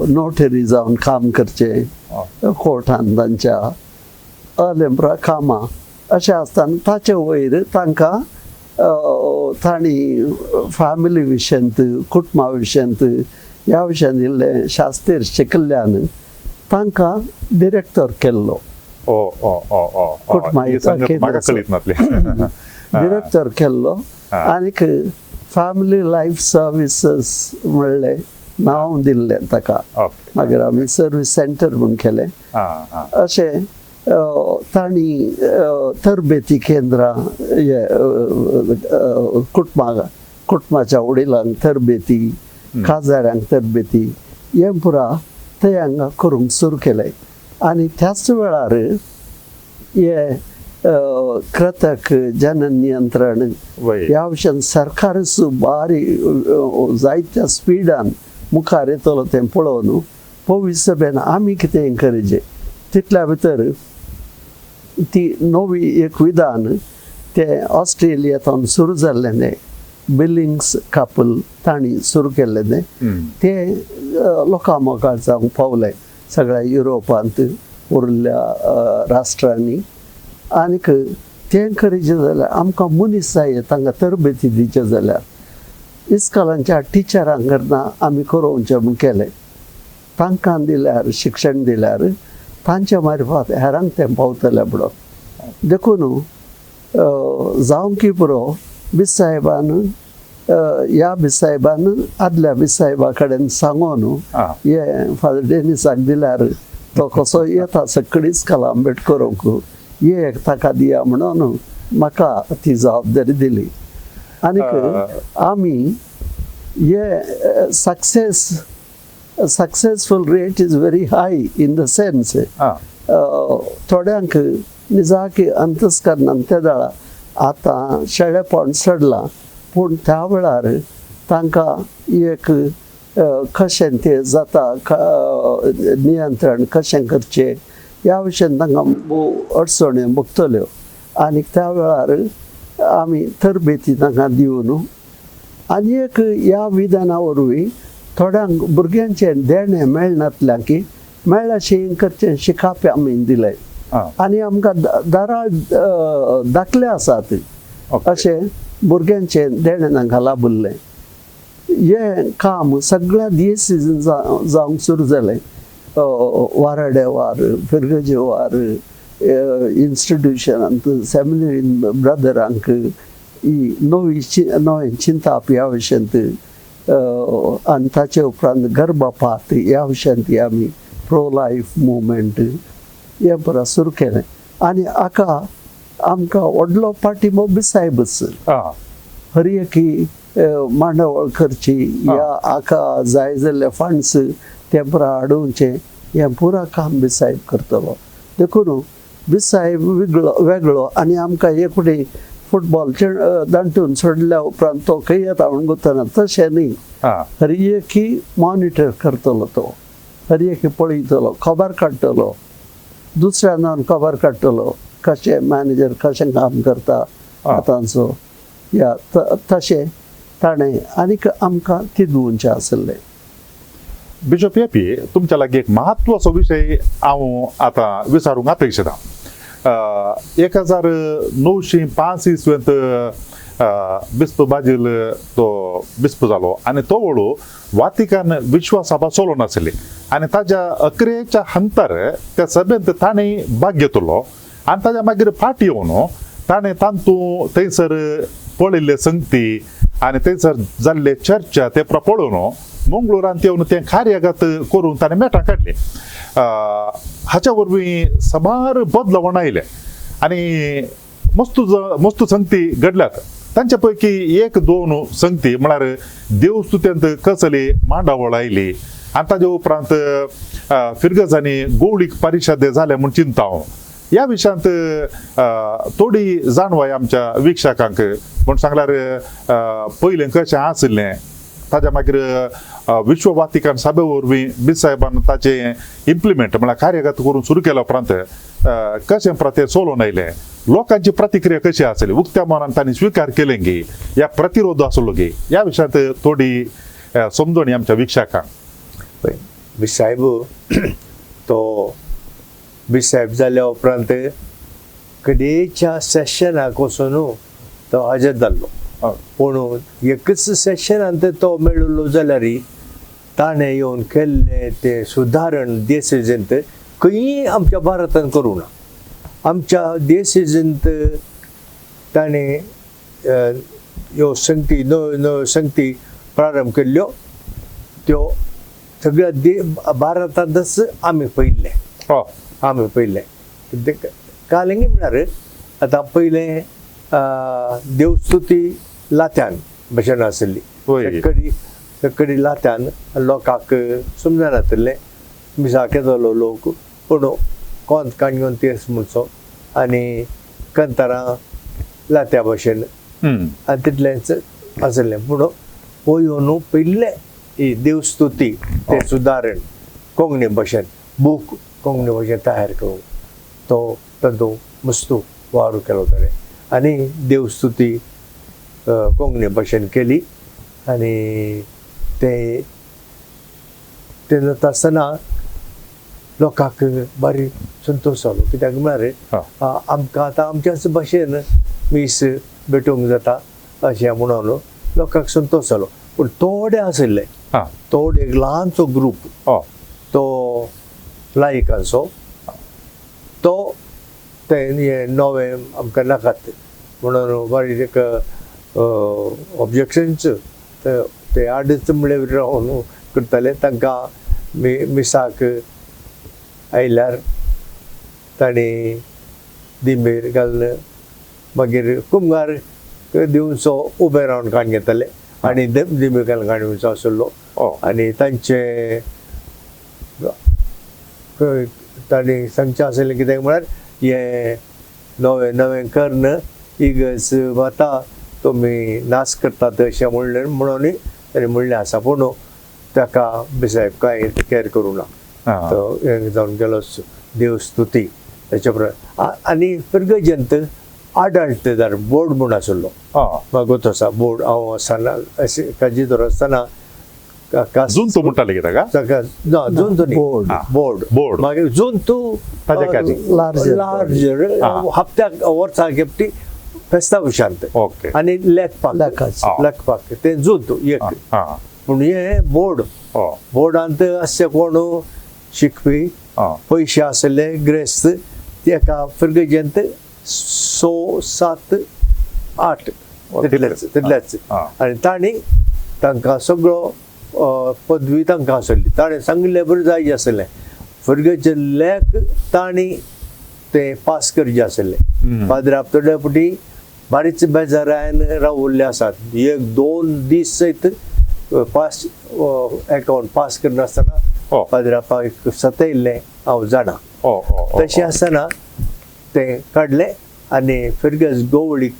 Speaker 3: नोटरी जावन काम करचें कोर्टान तांच्या अलेंब्रा कामां अशें आसतना ताचे वयर तांकां तांणी फॅमिली विशयांत कुटुंबा विशयांत ह्या विशयांत इल्लें शास्तीर शिकिल्ल्यान तांकां डिरेक्टर केल्लो, डिरेक्टर केल्लो आनीक फॅमिली लायफ सर्विसीस म्हणलें नांव दिल्लें ताका. मागीर आमी सर्वीस सेंटर म्हूण केलें. अशें तांणी तरबेती केंद्रां हे कुटुंबाच्या वडिलांक तरबेती, काजाऱ्यांक तरबेती हें पुरा थंय हांगा करूंक सुरू केलें. आनी त्याच वेळार हे कृतक जनन नियंत्रण ह्या विशयान सरकारच बारी जायत्या स्पिडान मुखार येतलो तें पळोवन पवित्र सभेन आमी कितें करचें तितल्या भितर ती नवी एक विधान तें ऑस्ट्रेलियांतल्यान सुरू जाल्लें तें बिलिंग्स कापल तांणी सुरू केल्लें तें तें लोकां मुखार जावंक पावलें सगळ्या युरोपांत उरिल्ल्या राष्ट्रांनी. आनीक तें करचें जाल्यार आमकां मनीस जाय, तांकां तरबेती दिवचे जाल्यार इस्कॉलांच्या टिचरांक करना आमी करोवचें म्हूण केलें. तांकां दिल्यार शिक्षण दिल्यार तांच्या मार्फत हेरांक तें पावतलें म्हणून. देखून जावंक पुरो बिसायबान ह्या बिसायबान आदल्या बिसायबा कडेन सांगून हे फादर डेनिसाक दिल्यार तो कसो येता सगळी इस्कॉलां भेट करूंक हे एक ताका दिया म्हणून म्हाका ती जबाबदारी दिली. आनीक आमी हे successful rate is very high in the sense थोड्यांक निजाकी अंतस्करणान ते वेळार आतां शेळेपण चडलां, पूण त्या वेळार तांकां एक कशें तें जाता नियंत्रण कशें करचें ह्या विशयान तांकां भोव अडचण्यो भोगतल्यो. आनी त्या वेळार आमी तरबेती तांकां दिवन आनी एक ह्या विधाना वरवीं थोड्यांक भुरग्यांचें देणें मेळनातल्यां की मेळ्ळाशें करचें शिकाप आमी दिलें. आनी आमकां दारा दाखले आसात अशें भुरग्यांचें देणें तांकां लाभिल्लें. हें काम सगळ्या दियसिजीन जावंक सुरू जालें. वाराडेवार, फिरगजेवार, इन्स्टिट्युशनांत सेमिनरी ब्रदरांक ही नवी नवें चिंताप ह्या विशयांत आनी ताचे उपरांत गर्भपात ह्या विशयांत आमी प्रो लायफ मुवमेंट हें पुरा सुरू केलें. आनी हाका आमकां व्हडलो पाठिंबो बिसायबच, हर एकी मांडावळ करची ह्या हाका जाय जाल्ले फंड्स ते पुरा हाडोवचें हें पुरा काम बिसायब करतलो. देखून बिसायब वेगळो आनी आमकां एक फावटी फुटबॉल दांटून सोडल्या उपरांत तो खंय येता म्हूण गोतना, तशें न्ही. हर एकी मॉनिटर करतलो तो, हर एकी पळयतलो, खबर काडटलो, दुसऱ्या नांवान खबर काडटलो कशें मॅनेजर कशें काम करता आतांचो या तशें ताणें आनीक आमकां तिदूंचें आसलें.
Speaker 1: बिशप एपी, तुमच्या लागीं एक म्हत्वाचो विशय हांव आतां विचारूंक अपेक्षितां. 1905 इसवेंत बिस्प बाजील तो बिस्प जालो आनी तो वळू वातिकान विश्वासभा चलोवन आसली आनी ताज्या अकरेच्या हंतर त्या सभेंत ताणें भाग घेतलो आनी ताज्या मागीर फाट येवन ताणें तांतू थंयसर पळयल्ले संगती आनी थंयसर जाल्ले चर्चा ते पळोवन मंगळुरांत येवन तें कार्यागत करून ताणें मेटां काडली. हाच्या वरवीं साबार बदलावण आयले आनी मस्तू मस्तू संगती घडल्यात. तांचे पैकी एक दोन संगती म्हळ्यार देवस्तुत्यांत कसली मांडावळ आयली आनी ताजे उपरांत फिरगजांनी गोवळीक परिशद जाले म्हूण चिंता हांव. ह्या विशयांत थोडी जाणवाय आमच्या वीक्षकांक म्हूण सांगल्यार पयलें कशें आशिल्लें, ताज्या मागीर विश्व वातिकान सभे वरवीं बीस साहेबान ताचें इम्प्लिमेंट म्हळ्यार कार्यगत करून सुरू केल्या उपरांत कशें प्रते चलोवन आयलें, लोकांची प्रतिक्रिया कशी आसली, उक्त्या मनान तांणी स्विकार केलें गी या प्रतिरोध आसलो गी, ह्या विशयांत थोडी समजणी आमच्या वीक्षकांक.
Speaker 2: पळय बीस साहेब तो बीस साहेब जाल्या उपरांत कडेच्या सेशनाक वचून तो हजर जाल्लो. पूण एकच सेशनांत तो मेळिल्लो जाल्यार ताणें येवन केल्लें तें सुदारण देसेजींत खंयी आमच्या भारतान करूं ना. आमच्या देसेजींत ताणें ह्यो संगती नव्यो नव्यो संगती प्रारंभ केल्ल्यो त्यो सगळ्या भारतांतच आमी पळयल्लें. आमी पळयल्लें कालिंगी म्हळ्यार आतां पयलें देवस्तुती लात्यान भशेन आसली, तकडी लात्यान लोकांक समजनाशिल्लें, मिसाक येतालो लोक पूण कोंत काण घेवन तेस म्हणचो आनी कंतारां लात्या भशेन आनी तितलेंच आसलें. पूण हो येवन पयलें ही देवस्तुती तें सुदारण कोंकणी भाशेन बूक कोंकणी भाशेन तयार करूंक तो तातूंत मस्तू वावर केलो ताणें आनी देवस्तुती कोंकणी भाशेन केली. आनी ते ते जाता आसतना लोकांक बारी संतोश जालो, कित्याक म्हळ्यार आमकां आतां आमच्याच भाशेन मीस भेटोवंक जाता अशें म्हणून लोकांक संतोश जालो. पूण थोडे आशिल्ले, थोडे एक ल्हानसो ग्रूप तो लायकांचो तो ते हें नवें आमकां नाकात म्हणून बारीक एक ऑब्जेक्शन्स ते आडच म्हणल्यार रावन करताले. तांकां मिसाक आयल्यार तांणी दिंबेर घालून मागीर कुमगार दिवचो उबे रावन काण घेताले आनी दिंबेर घालून काण घेवचो आसलो. आनी तांचे तांणी सांगचें आसलें कित्याक म्हळ्यार हें नवें नवें कर्ण इगर्ज वता तुमी नाश करतात अशें म्हणलें म्हणून ताणें म्हणलें आसा. पूण ताका साहेब कांय कॅर करूं ना, तो जावन गेलो देवस्तुती ताच्या उपरांत. आनी फिरगजंत आडळतेदार बोर्ड म्हूण आसलो, मागीर आसा बोर्ड. हांव आसतना अशें काजिदोर आसतना
Speaker 1: जुंतू म्हणटाले कितें का?
Speaker 2: ना जुंतू न्ही, बोर्ड
Speaker 1: बोर्ड
Speaker 2: मागीर जुंतू लार्जर हप्त्याक वर्साक खेपटी फेस्ता विशांत आनी लेखपाक लेखपाक तें जुंतू एक. पूण हें बोर्ड बोर्डांत आसचे कोण शिकपी पयशे आसले ग्रेस्त तेका फिरगजेंत 6, 7, 8 तितलेच तितलेच. आनी तांणी तांकां सगळो पदवी तांकां आसली, ताणें सांगिल्लें बरें जाय आसलें. फिरगेचे लेख तांणी ते पास करचे आसले. पाद्र आपतोड्या फावटी बारीच बेजारान रावल्ले आसात, 1-2 दीस सयत पास एकावंट पास करनासतना पाद्रापाक सतयल्लें हांव जाणा. तशें आसतना तें काडलें आनी फिरगज गोवळीक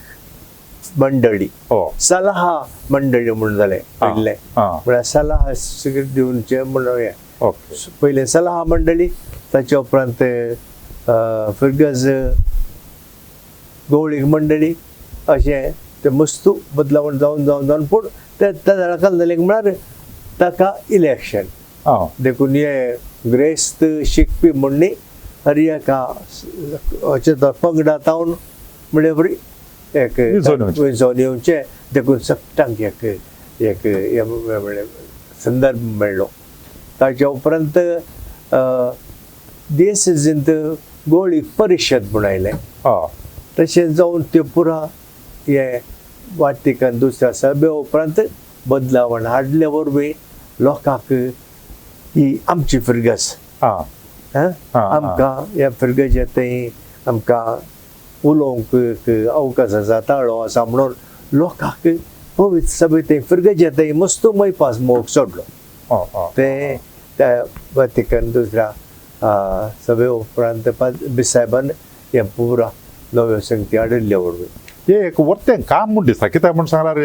Speaker 2: मंडळी,
Speaker 1: हो.
Speaker 2: सलहा मंडळी म्हणून जालें पयलें, म्हळ्यार सलहा दिवचे म्हणून हें. पयलें सलहा मंडळी, ताच्या उपरांत फिरगज गवळीक मंडळी, अशें तें मस्तू बदलावण जावन जावन जावन पूण ते त्या जाणां जालें म्हळ्यार ताका इलेक्शन. देखून हे ग्रेस्त शिकपी म्हूण न्ही, हर एका अशें पंगडा तावन म्हणल्यार बरी एक विंचोवन येवचें, देखून सगळ्यांक एक एक म्हणल्यार संदर्भ मेळ्ळो. ताच्या उपरांत देसजींत गोळी परिशद म्हूण आयलें. तशें जावन त्यो पुरा हे वाटिकन दुसऱ्या सभे उपरांत बदलावण हाडले वरवीं लोकांक ही आमची फिरगज, आमकां ह्या फिरगजे थंय आमकां उलोवंक अवकाश आसा, ताळो आसा म्हणून लोकांक पवित्र सभे थंय फिरगजे थंय मस्त मैपास मोग सोडलो. ते त्या वाटिकन दुसऱ्या सभे उपरांत बिसायबान हें पुरा नव्यो संगती हाडिल्ले वरवीं
Speaker 1: हे एक वर्तें काम म्हूण दिसता. कित्याक म्हूण सांगल्यार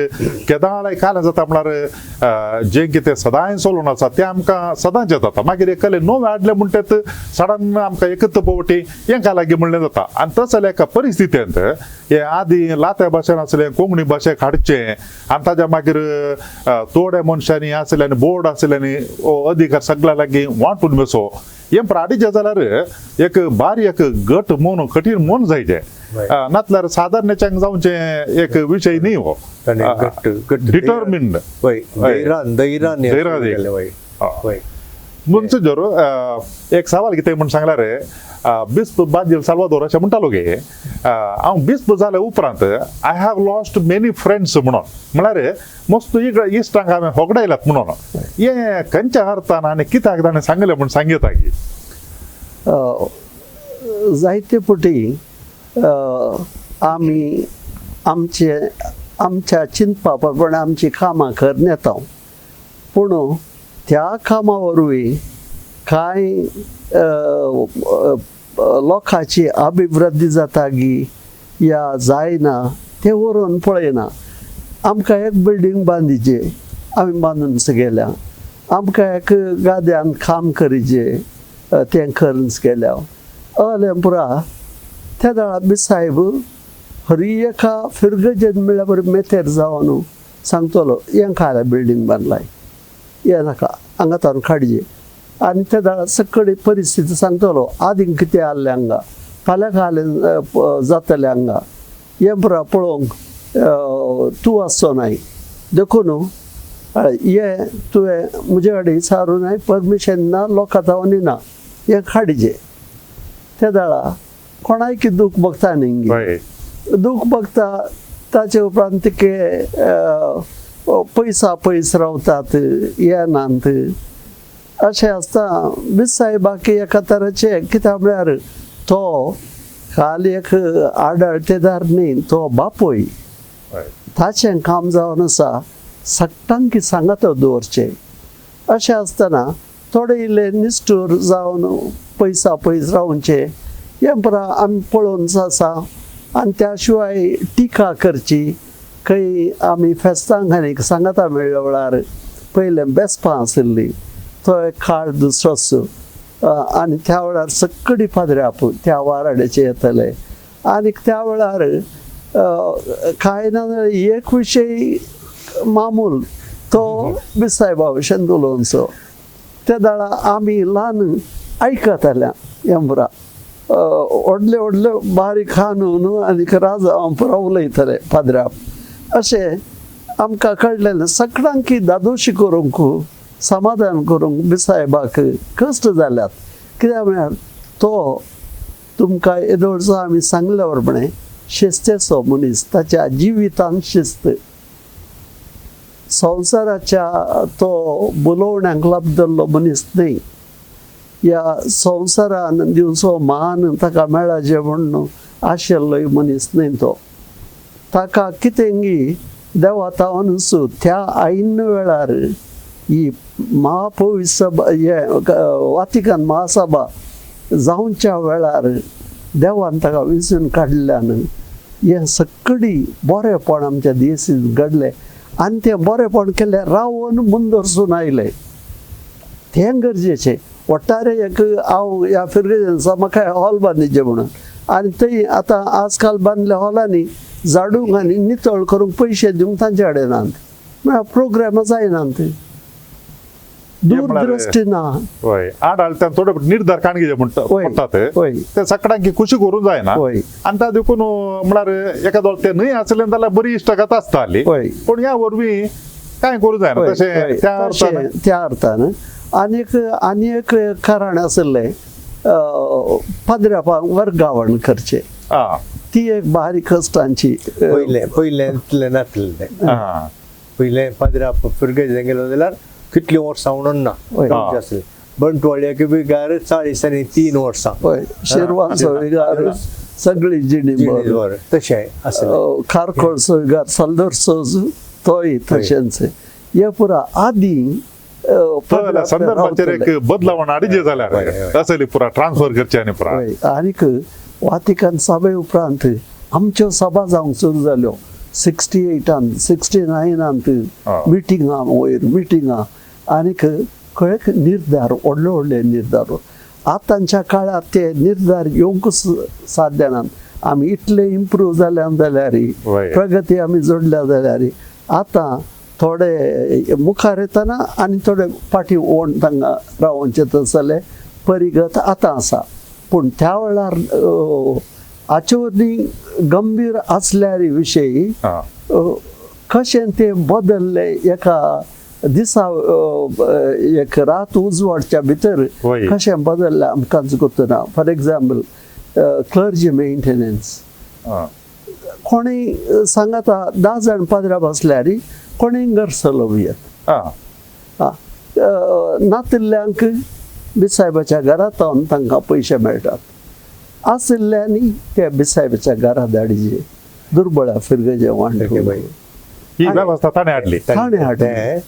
Speaker 1: केदाळाय कालें जाता म्हळ्यार जें कितें सदांय चलून आसा तें आमकां सदांचें जाता. मागीर एकले नवें हाडलें म्हणटात सडन आमकां एकच पवटी हेंका लागीं म्हणलें जाता. आनी तसल्या एका परिस्थितींत हे आदीं लात्या भाशेन आसलें कोंकणी भाशेक हाडचें आनी ताज्या मागीर थोड्या मनशांनी आसले आनी बोर्ड आसले आनी अधिकार सगळ्या लागीं वांटून बसो हें हाडीचें जाल्यार एक बारीक एक गट मन कठीण मन जायचें, नातल्यार सादारणच्याक जावचें एक विशय न्ही हो. डिटर्मिन्ड
Speaker 2: धैरान
Speaker 1: म्हणचे जर एक सवाल कितें म्हूण सांगल्यार बिस्प बाजील साल्वादोर अशें म्हणटालो गे, हांव बिस्प जाल्या उपरांत I have lost many friends म्हणून, म्हळ्यार मस्त इश्टांक हांवें होगडायल्यात म्हणून, हें खंयच्या अर्थान आनी कित्याक ताणें सांगलें म्हूण सांगता की?
Speaker 3: जायते पटी आमी आमचे आमच्या चिंतपा प्रमाणे आमची कामां करून येता, पूण त्या कामा वरवीं कांय लोकांची अभिवृद्धी जाता गी या जायना तें व्हरून पळयना. आमकां एक बिल्डींग बांदिचे आमी बांदून गेल्या, आमकां एक गाद्यान काम करीचे तें करून गेल्या. अलें पुरा त्या वेळार बिसायब हरी एका फिरगजेन म्हणल्यार बरें मेतेर जावन सांगतलो हें खायला बिल्डींग बांदलाय हें नाका हांगा तारून काडचे, आनी त्या वेळार सगळी परिस्थिती सांगतलो आदीं कितें आहलें हांगा, फाल्यां खालें जातलें हांगा, हें पुरा पळोवंक तूं आसचो नाय, देखून हें तुवें म्हजे कडेन विचारूं नाय, परमिशन ना, लोकां तावनी ना, हें काडचें. त्या वेळार कोणायकी दूख भोगता न्ही, दूख भोगता ताचे उपरांत तिके पयसा पयस रावतात येनात अशें आसता. बिसायबाकी एका तरेचें कित्याक म्हळ्यार तो खाली एक आडळतेदार न्ही, तो बापूय, ताचें काम जावन आसा सगटांक सांगात दवरचें. अशें आसतना थोडे इल्ले निश्ठूर जावन पयसा पयस रावचें हें पुरा आमी पळोवन आसा. आनी त्या शिवाय टिका करची खंय आमी फेस्तांक आनी सांगाता मेळ्ळ्या वेळार पयलें बेसपां आशिल्ली, तो एक काळ दुसरोच, आनी त्या वेळार सगळी पाद्र्याप त्या वाराड्याचे येतले आनी त्या वेळार कांय ना एक विशय मामूल तो बिसायबा भशेन उलोवचो. त्या वेळार आमी ल्हान आयकताल्या हें पुरा व्हडले व्हडले बारीक खानून आनी राजा पुरा उलयतले पाद्र्याप अशें आमकां कळ्ळें. सगळ्यांक दादोशी करूंक समाधान करूंक बिसायबाक कश्ट जाल्यात, कित्याक म्हळ्यार तो तुमकां येदोळचो आमी सांगल्या प्रमाणे शिस्तेचो मनीस, ताच्या जिवितान शिस्त, संवसाराच्या तो बोलोवण्यांक लाबदल्लो मनीस न्ही, ह्या संवसारान दिवचो मान ताका मेळाचें म्हूण आशिल्लोय मनीस न्ही तो. ताका कितेंगी देवा तावनूच त्या ऐन वेळार ही महापवित्र सभा हे वातिकन महासभा जावच्या वेळार देवान ताका विंचून काडल्यान हें सगळी बरेपण आमच्या दियसीन घडलें आनी तें बरेपण केलें रावन मुंदरसून आयलें तें गरजेचें. वट्टारे एक हांव ह्या फिरगेजांचो म्हाका हॉल बांदिचें म्हणून आनी थंय आतां आजकाल बांदल्या हॉलांनी झाडूंक आनी नितळ करूंक पयशे दिवंक तांचे कडेन नात, म्हळ्यार प्रोग्रामां जायनात, दूरदृष्टी ना.
Speaker 1: हय, आडाळत्यान थोडे निर्धार काणगे म्हणटा पडटात ते सगळ्यांकी खुशी करूंक जायना आनी ता देखून म्हळ्यार एका ते न्हय आसलें जाल्यार बरी इश्टागत आसताली, पूण ह्या वरवीं कांय करूं जायना तशें त्या अर्थान.
Speaker 3: त्या अर्थान आनीक आनी एक कारण आशिल्लें पाद्र्यापांक वर्गावण करचें, ती एक बारीक कश्टांची.
Speaker 2: पयलें पयलें इतलें नासलें तें. पयलें पाद्रा फिरगेजें गेलो जाल्यार कितलीं वर्सां म्हणून ना आसलें. बंटवाळ्याक बिगार 43 वर्सां,
Speaker 3: हय, शिरवांचो विगार सगळी जिणी
Speaker 2: बरोबर तशें आसलें.
Speaker 3: खारखोळचो विगार साल्दोर सोज तोय तशेंच. हे पुरा आदी
Speaker 1: संदर्भाचेर एक बदलावण हाडचे जाल्यार असली पुरा ट्रान्सफर करचे आनी पुरा.
Speaker 3: आनीक वातिकान सभे उपरांत आमच्यो सभा जावंक सुरू जाल्यो 68 69 मिटिंगां वयर मिटिंगां आनीक खंय निर्धार व्हडले व्हडले निर्धार. आतांच्या काळार ते निर्धार येवंकच साध्य नात. आमी इतले इम्प्रूव जाल्या जाल्यार, प्रगती आमी जोडल्या जाल्यार आतां थोडे मुखार येतना आनी थोडे फाटीं ओण तांकां रावोवचें तसलें परिगत आतां आसा. पूण त्या वेळार हाचे वरवीं गंभीर आसल्यार विशयी कशें तें बदल्लें एका दिसा एक रात उजवाडच्या भितर कशें बदल्लें आमकांच गोत्तना. फॉर एग्जाम्पल क्लर्जी मेंटेनन्स, कोणीय सांगाता 10 जाण पाद्रा बसल्यार कोणीय घर चलोवयेत, नातिल्ल्यांक बिसायबाच्या घरांत तांकां पयशे मेळटात, आशिल्ल्यांनी ते बिसायबाच्या घरा धाडचे दुर्बळा फिरगजे वांटून.
Speaker 1: ही वेवस्था ताणें हाडली.
Speaker 3: ताणें हाडली.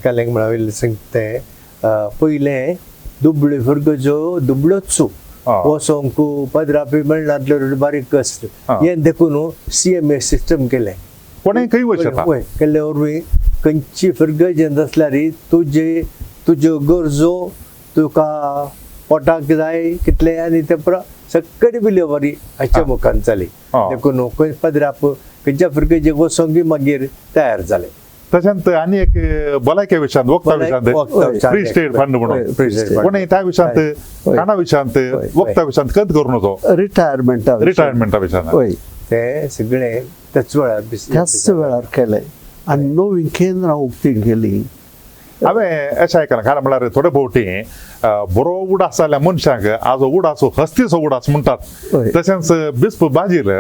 Speaker 2: कालेंग म्हळ्यार सांगता तें पयलें दुबळे फिरगजो दुबळोच वचोंक पदरापी मेळनातले बारीक कश्ट, हें देखून CMA system केलें.
Speaker 1: कोणें खंय वचता
Speaker 2: केल्ले वरवीं खंयची फिरगजेंत आसल्यार तुजे तुज्यो गरजो तुका पोटाक जाय कितलें आनी ते पुरा सगळी बिलेवरी हाच्या मुखान जाली. देखून खंय पदराप खंयच्या फिरगजेक वचोंक मागीर तयार जालें.
Speaker 1: तशेंच आनी एक भलायके विशयांत वखदा विशयांत फ्री स्टेट फंड म्हणून कोणें त्या विशयांत खाणा विशयांत वखदा विशयांत कद करून होतो
Speaker 3: रिटायरमेंटा
Speaker 1: रिटायरमेंटा विशयांत
Speaker 2: ते सगळें त्याच वेळार
Speaker 3: त्याच वेळार केलें आनी नवीं केंद्रां उक्ती केली.
Speaker 1: हांवें अशें आयकलां कारण म्हळ्यार थोडे फावटी बरो उडास जाल्ल्या मनशांक आजो उडासो हस्तीचो उडास म्हणटात, तशेंच बिस्प बाजील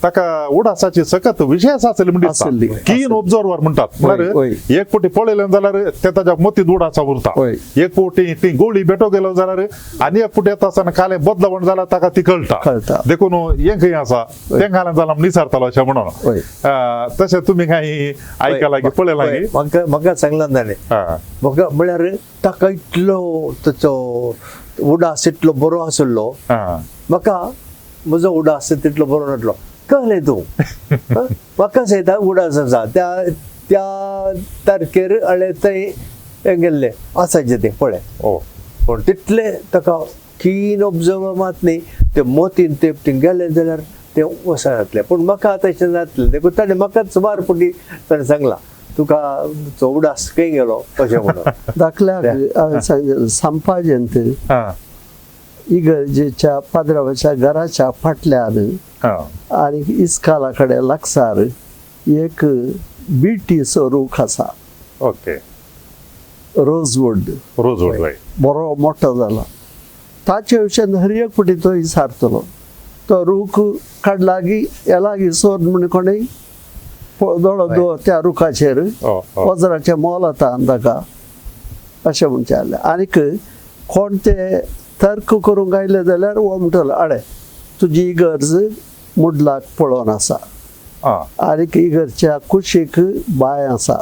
Speaker 1: ताका उडासाची सकत विशेष आसली म्हणटा, कीन ऑब्जर्वर म्हणटात. म्हळ्यार एक फावटी पळयलें जाल्यार ते ताच्या मतींत उडासा उरता, एक फावटी ती गोळी भेटो गेलो जाल्यार आनी एक फावटी येता आसतना कालें बदलावण जाल्यार ताका ती कळटा. देखून हें खंय आसा तें घालें जाल्यार निसारतालो अशें म्हणून. तशें तुमी कांय आयकलां की पळयलां की
Speaker 2: म्हाका म्हाका सांगलां ताणें म्हाका म्हळ्यार ताका इतलो ताचो उडास इतलो बरो आसलो, म्हाका म्हजो उडास तितलो बरो नासलो. कळ्ळें तूं म्हाका सयता उडास आसा त्या त्या तारखेर हांवें थंय गेल्लें आसाचें तें पळय, पूण तितलें ताका कीन ऑब्जर्वर मात न्ही ते मोतीन ते गेलें जाल्यार तें वचना जातलें. पूण म्हाका तशें जातलें देखून ताणें म्हाका सुमार फावटी ताणें सांगलां तुका उडास खंय गेलो अशें म्हणून.
Speaker 3: दाखल्याक हांवें सांगलें संपाजेंत इगर्जेच्या पाद्रावाच्या घराच्या फाटल्यान आनी इस्काला कडेन लागसार एक बिटीचो रूख आसा.
Speaker 1: Okay,
Speaker 3: rosewood.
Speaker 1: रोजवूड
Speaker 3: बरो मोठो जाला. ताचे विशयान हर एक फावटी तो विचारतलो तो रूख काडलागी ह्या लागीं सोद म्हण कोणूय दोळो दवर त्या रुखाचेर वज्राचें मोल येता ताका अशें म्हणचें आसलें. आनीक कोण ते तर्क करूंक आयले जाल्यार हो म्हणटलो आडे तुजी इगर्ज मुडलाक पळोवन आसा आनीक इगर्जच्या कुशीक बांय आसा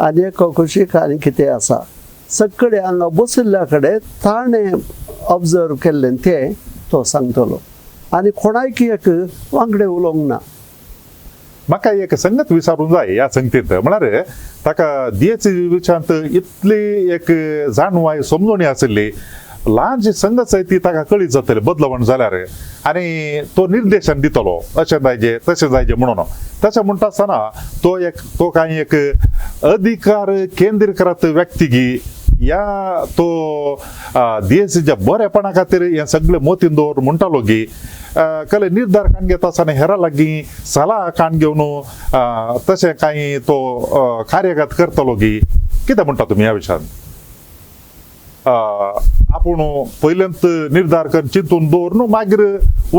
Speaker 3: आनी एका कुशीक आनी कितें आसा, सगळे हांगा बशिल्ल्या कडेन ताणें ऑब्जर्व केल्लें तें तो सांगतलो. आनी कोणायक एक वांगडे उलोवंक ना.
Speaker 1: म्हाका एक संगत विचारूंक जाय ह्या संगतींत, म्हळ्यार ताका दियेची विचारांत इतली एक जाणवाय समजणी आशिल्ली, ल्हानशी संगत ती ताका कळीत जातली बदलवण जाल्यार, आनी तो निर्देशन दितलो अशें जायजे तशें जायजे म्हणून. तशें म्हणटा आसतना तो एक तो कांय एक अधिकार केंद्रीकृत व्यक्ती ह्या तो दियेसीच्या बरेपणा खातीर हें सगळें मोतीन दवर म्हणटालो की कले निर्धार काण घेता आसतना हेरा लागीं सलाह काण घेवन तशें कांय तो कार्यगत करतलो की कितें म्हणटा तुमी ह्या विशयान? आपूण पयल्यांत निर्धार करून चिंतून दवरून मागीर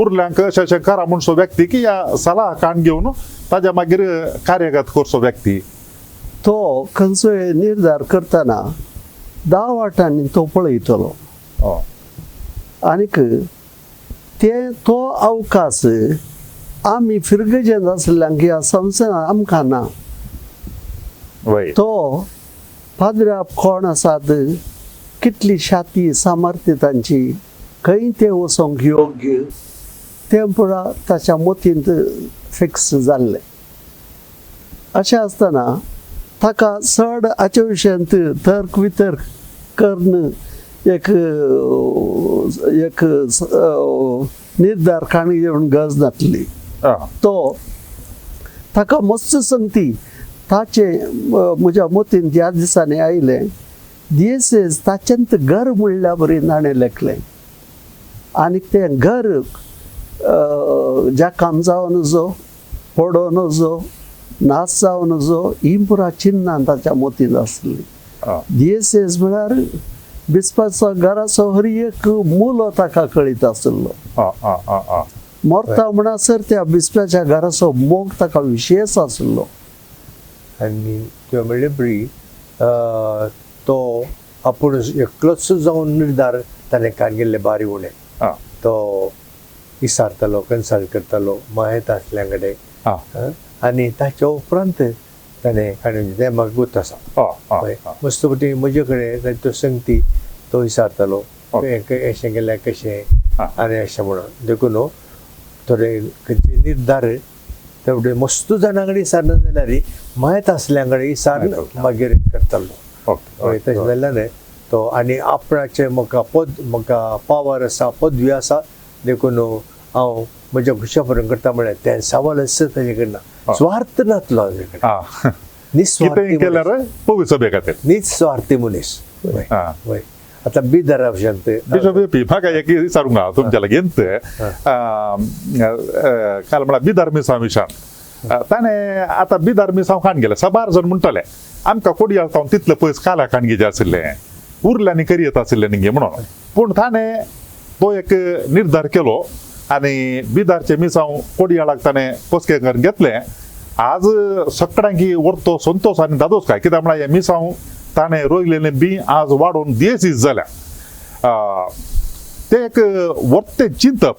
Speaker 1: उरल्यांक अशें अशें करा म्हणचो व्यक्ती की ह्या सलाह काण घेवन ताज्या मागीर कार्यगत करचो व्यक्ती?
Speaker 3: तो खंयचोय निर्धार करतना 10 वाटांनी तो पळयतलो आनीक ते तो अवकाश आमी फिरगजेन आसल्ल्यांक ह्या संवसारांत आमकां ना. तो पाद्र्याप कोण आसात, कितली शाती सामर्थ्य तांची, खंय ते वचोंक योग्य, तें पुरा ताच्या मतींत फिक्स जाल्लें. अशें आसतना ताका चड हाचे विशयांत तर्क वितर्क करून एक एक निर्धार काणी घेवन गरज नासली. तो ताका मस्त संगती ताचे म्हज्या मतीन ह्या दिसांनी आयलें दियेसेज ताच्यांत घर म्हणल्या बरी ताणें लेखलें आनी तें घर जाकाम जावं नजो, पडों नजो, नाश जावं नजो, ही पुरा चिन्नां ताच्या मतींत आसली. दियेसेज म्हळ्यार बिस्पाचो घराचो हर एक मुलो ताका कळीत आशिल्लो. मरता म्हणसर त्या बिस्पाच्या घराचो मोग ताका विशेश आशिल्लो.
Speaker 2: आनी त्यो म्हणले बरी तो आपूण एकलोच जावन निर्धार ताणें काण गेल्ले बारी उणें तो विसारतालो, कन्सल्ट करतालो मायत आसल्या कडेन, आनी ताच्या उपरांत ताणें काडून तें म्हाका गोत आसा. मस्त पटी म्हजे कडेन तो संगती तो विसारतालो अशें केल्यार कशें आनी अशें म्हणून. देखून थोडे खंयचे निर्धार तेवढे मस्त जाणां कडेन विसारना जाल्यार मायत आसल्या कडेन विसारून मागीर करतालो. तशें जाल्यार तो आनी आपणाचें म्हाका पद म्हाका पावर आसा, पदवी आसा, देखून हांव म्हज्या खुशा पर्यंत करता म्हळ्यार तें सवालच ताजे कडेन ना. स्वार्थ नातलो ताजे कडेन, निस्वार्थी
Speaker 1: केल्यार
Speaker 2: निस्वार्थी मनीस. हय, आतां बिदरा भशेन
Speaker 1: बिशप म्हाका एक विचारूंक ना तुमच्या लागीं काल म्हळ्यार बिदर मिसांव विशान ताणें आतां बिदर मिसांव खाण गेलें साबार जण म्हणटाले आमकां कोडयाळ तावन तितले पयस काल्या खाण घेजे आशिल्लें उरल्यांनी करी येत आशिल्लें न्ही म्हणून. पूण ताणें तो एक निर्धार केलो आनी बिदारचें मिसांव कोडयाळाक ताणें पोसके करून घेतलें. आज सगळ्यांकी व्हरतो संतोश आनी दादोस काय कित्याक म्हळ्यार हें मिसांव ताणें रोयलेलें बी आज वाडोवन दियेसीस जाल्या. तें एक व्हरतें चिंतप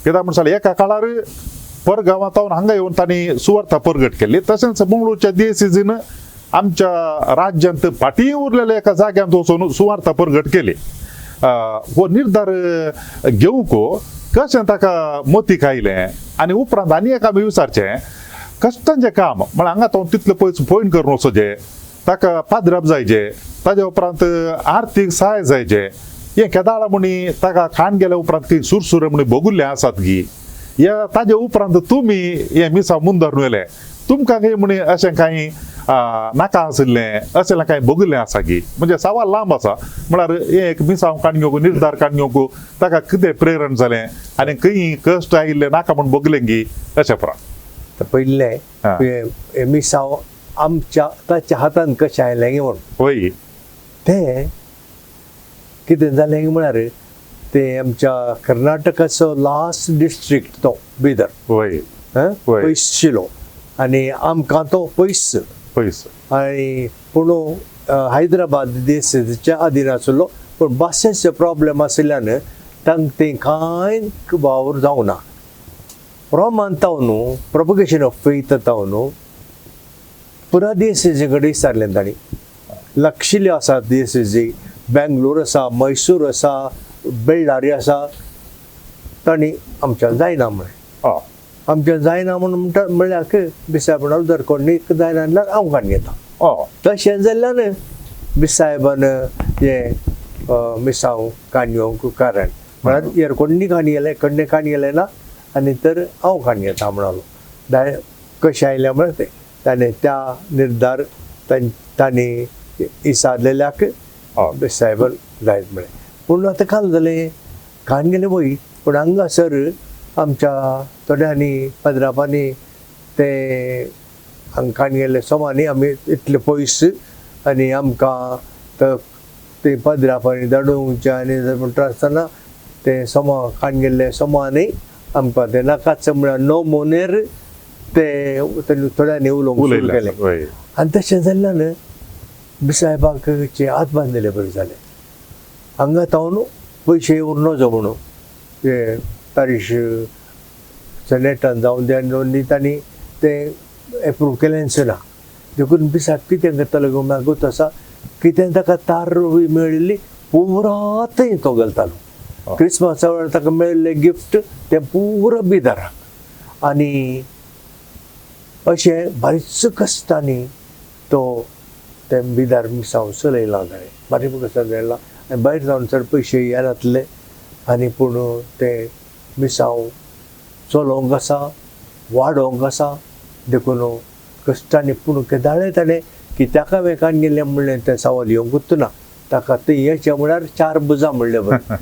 Speaker 1: कित्याक म्हणसाल एका काळार परगांवांत हांगा येवन तांणी सुवार्था परगट केल्ली. तशेंच मंगळूरच्या दियेसीन आमच्या राज्यांत फाटीं उरलेल्या एका जाग्यांत वचून सुवार्था परगट केली. हो निर्धार घेवंक कशें ताका मतीक आयलें आनी उपरांत आनी एक आमी विचारचें कश्टांचें काम म्हळ्यार हांगा तो तितलें पयस पॉयंट करून वचचें, ताका पाद्राप जायचे, ताज्या उपरांत आर्थीक सहाय जायचें, हें केदाळा म्हणी ताका खाण गेल्या उपरांत खंय सुरसुरे म्हणी भोगुल्ले आसात गी ह्या ताजे उपरांत तुमी हें मिसांव मुंदर न्हयलें तुमकां खंय म्हणी अशें कांय नाका आशिल्लें अशें कांय भोगिल्लें आसा की म्हणजे सवाल लांब आसा. म्हळ्यार हें एक मिसांव काण घेवंक निर्धार काण घेवंक ताका कितें प्रेरण जालें आनी खंय कश्ट आयिल्लें नाका म्हूण भोगलें की अशें परा.
Speaker 2: पयलें हें मिसांव आमच्या ताच्या हातान कशें आयलें म्हूण
Speaker 1: हय
Speaker 2: तें कितें जालें म्हळ्यार तें आमच्या कर्नाटकाचो लास्ट डिस्ट्रिक्ट तो बिदर,
Speaker 1: हय
Speaker 2: पयस शिलो आनी आमकां तो पयस
Speaker 1: पयस
Speaker 2: आनी पूण हैदराबाद देशाच्या अधीन आशिल्लो, पूण भाशेचो प्रॉब्लेम आशिल्ल्यान तांकां तें कांय वावर जावना. रोमान तावन प्रोपगेशन ऑफ फेथ तावन पुरा देशाचे कडेन विचारलें तांणी. लक्षिल्ले आसा देशाचे, बेंगलोर आसा, मैसूर आसा, बेळ्ळारी आसा, तांणी आमच्यान जायना म्हळें. आमच्यान जायना म्हणून म्हणटा म्हणल्यार बिसायब म्हणालो जर कोणी जायना जाल्यार हांव काडून घेता. तशें जाल्ल्यान बिसायबान हें मिसांव काडून घेवंक कारण म्हळ्यार हेर कोणी काडून गेले कडणे काडून गेले ना आनी तर हांव काडून घेता म्हणालो. कशें आयलें म्हळ्यार तें ताणें त्या निर्धार तांणी इसारलेल्याक सायबान जायत म्हळें. पूण आतां काल जालें काडून गेलें वय पूण हांगासर आमच्या थोड्यांनी पदरापांनी ते हांगा काडून गेल्ले सोमानी आमी इतले पयस आनी आमकां ते पदरापांनी धाडूंक आनी म्हणटा आसतना ते सोमा काडून गेल्ले सोमानी आमकां ते नाकाच म्हळ्यार णव मोनेर ते थोड्यांनी उलोवंक सुरू केलें. आनी तशें जाल्ल्यान बिसायबाक हात बांदिल्ले बरें जालें. हांगा तावन पयशे उरनो म्हणून ते पॅरीश सेनेटान जावन ते आनी तांणी तें एप्रूव केलेंच ना. देखून बिसायब कितें करतालो गो मागूत आसा कितें ताका तार मेळिल्ली पुरा थंय तो घालतालो. क्रिसमसा वेळार ताका मेळिल्लें गिफ्ट तें पुरो बिदाराक. आनी अशें बारीक कश्टांनी तो तें बिदार मिसांव चलयलां ताणें बारीक कश्टांनी चलयलां आनी भायर जावन चड पयशे येनातले आनी पूण तें मिसांव चलोवंक आसा वाडोवंक आसा देखून कश्टांनी पूण केदाळे ताणें कित्याक हांवें काडून गेलें म्हणलें तें सवाल येवंकूच ना ताका. तें येचें म्हळ्यार चार भुजां म्हणलें बरें.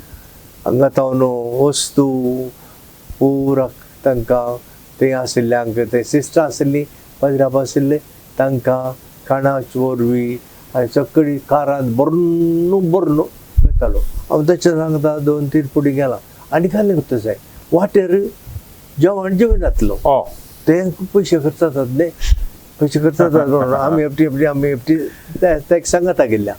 Speaker 2: हांगा तावन वस्तू पुरा तांकां थंय आशिल्ल्यांक ते सिस्टरां आशिल्लीं पदराप आशिल्ले तांकां खाणाचे वरवीं आनी सगळी कारांत भरून भरून वतालो. हांव तशें सांगता 2-3 पुडी गेला आनी खालें तशें वाटेर जेवण जेवणातलो ते पयशे खर्च जातात न्ही पयशे खर्च जातात. आमी एकटी एकटी आमी एकटी तेका सांगता गेल्ल्या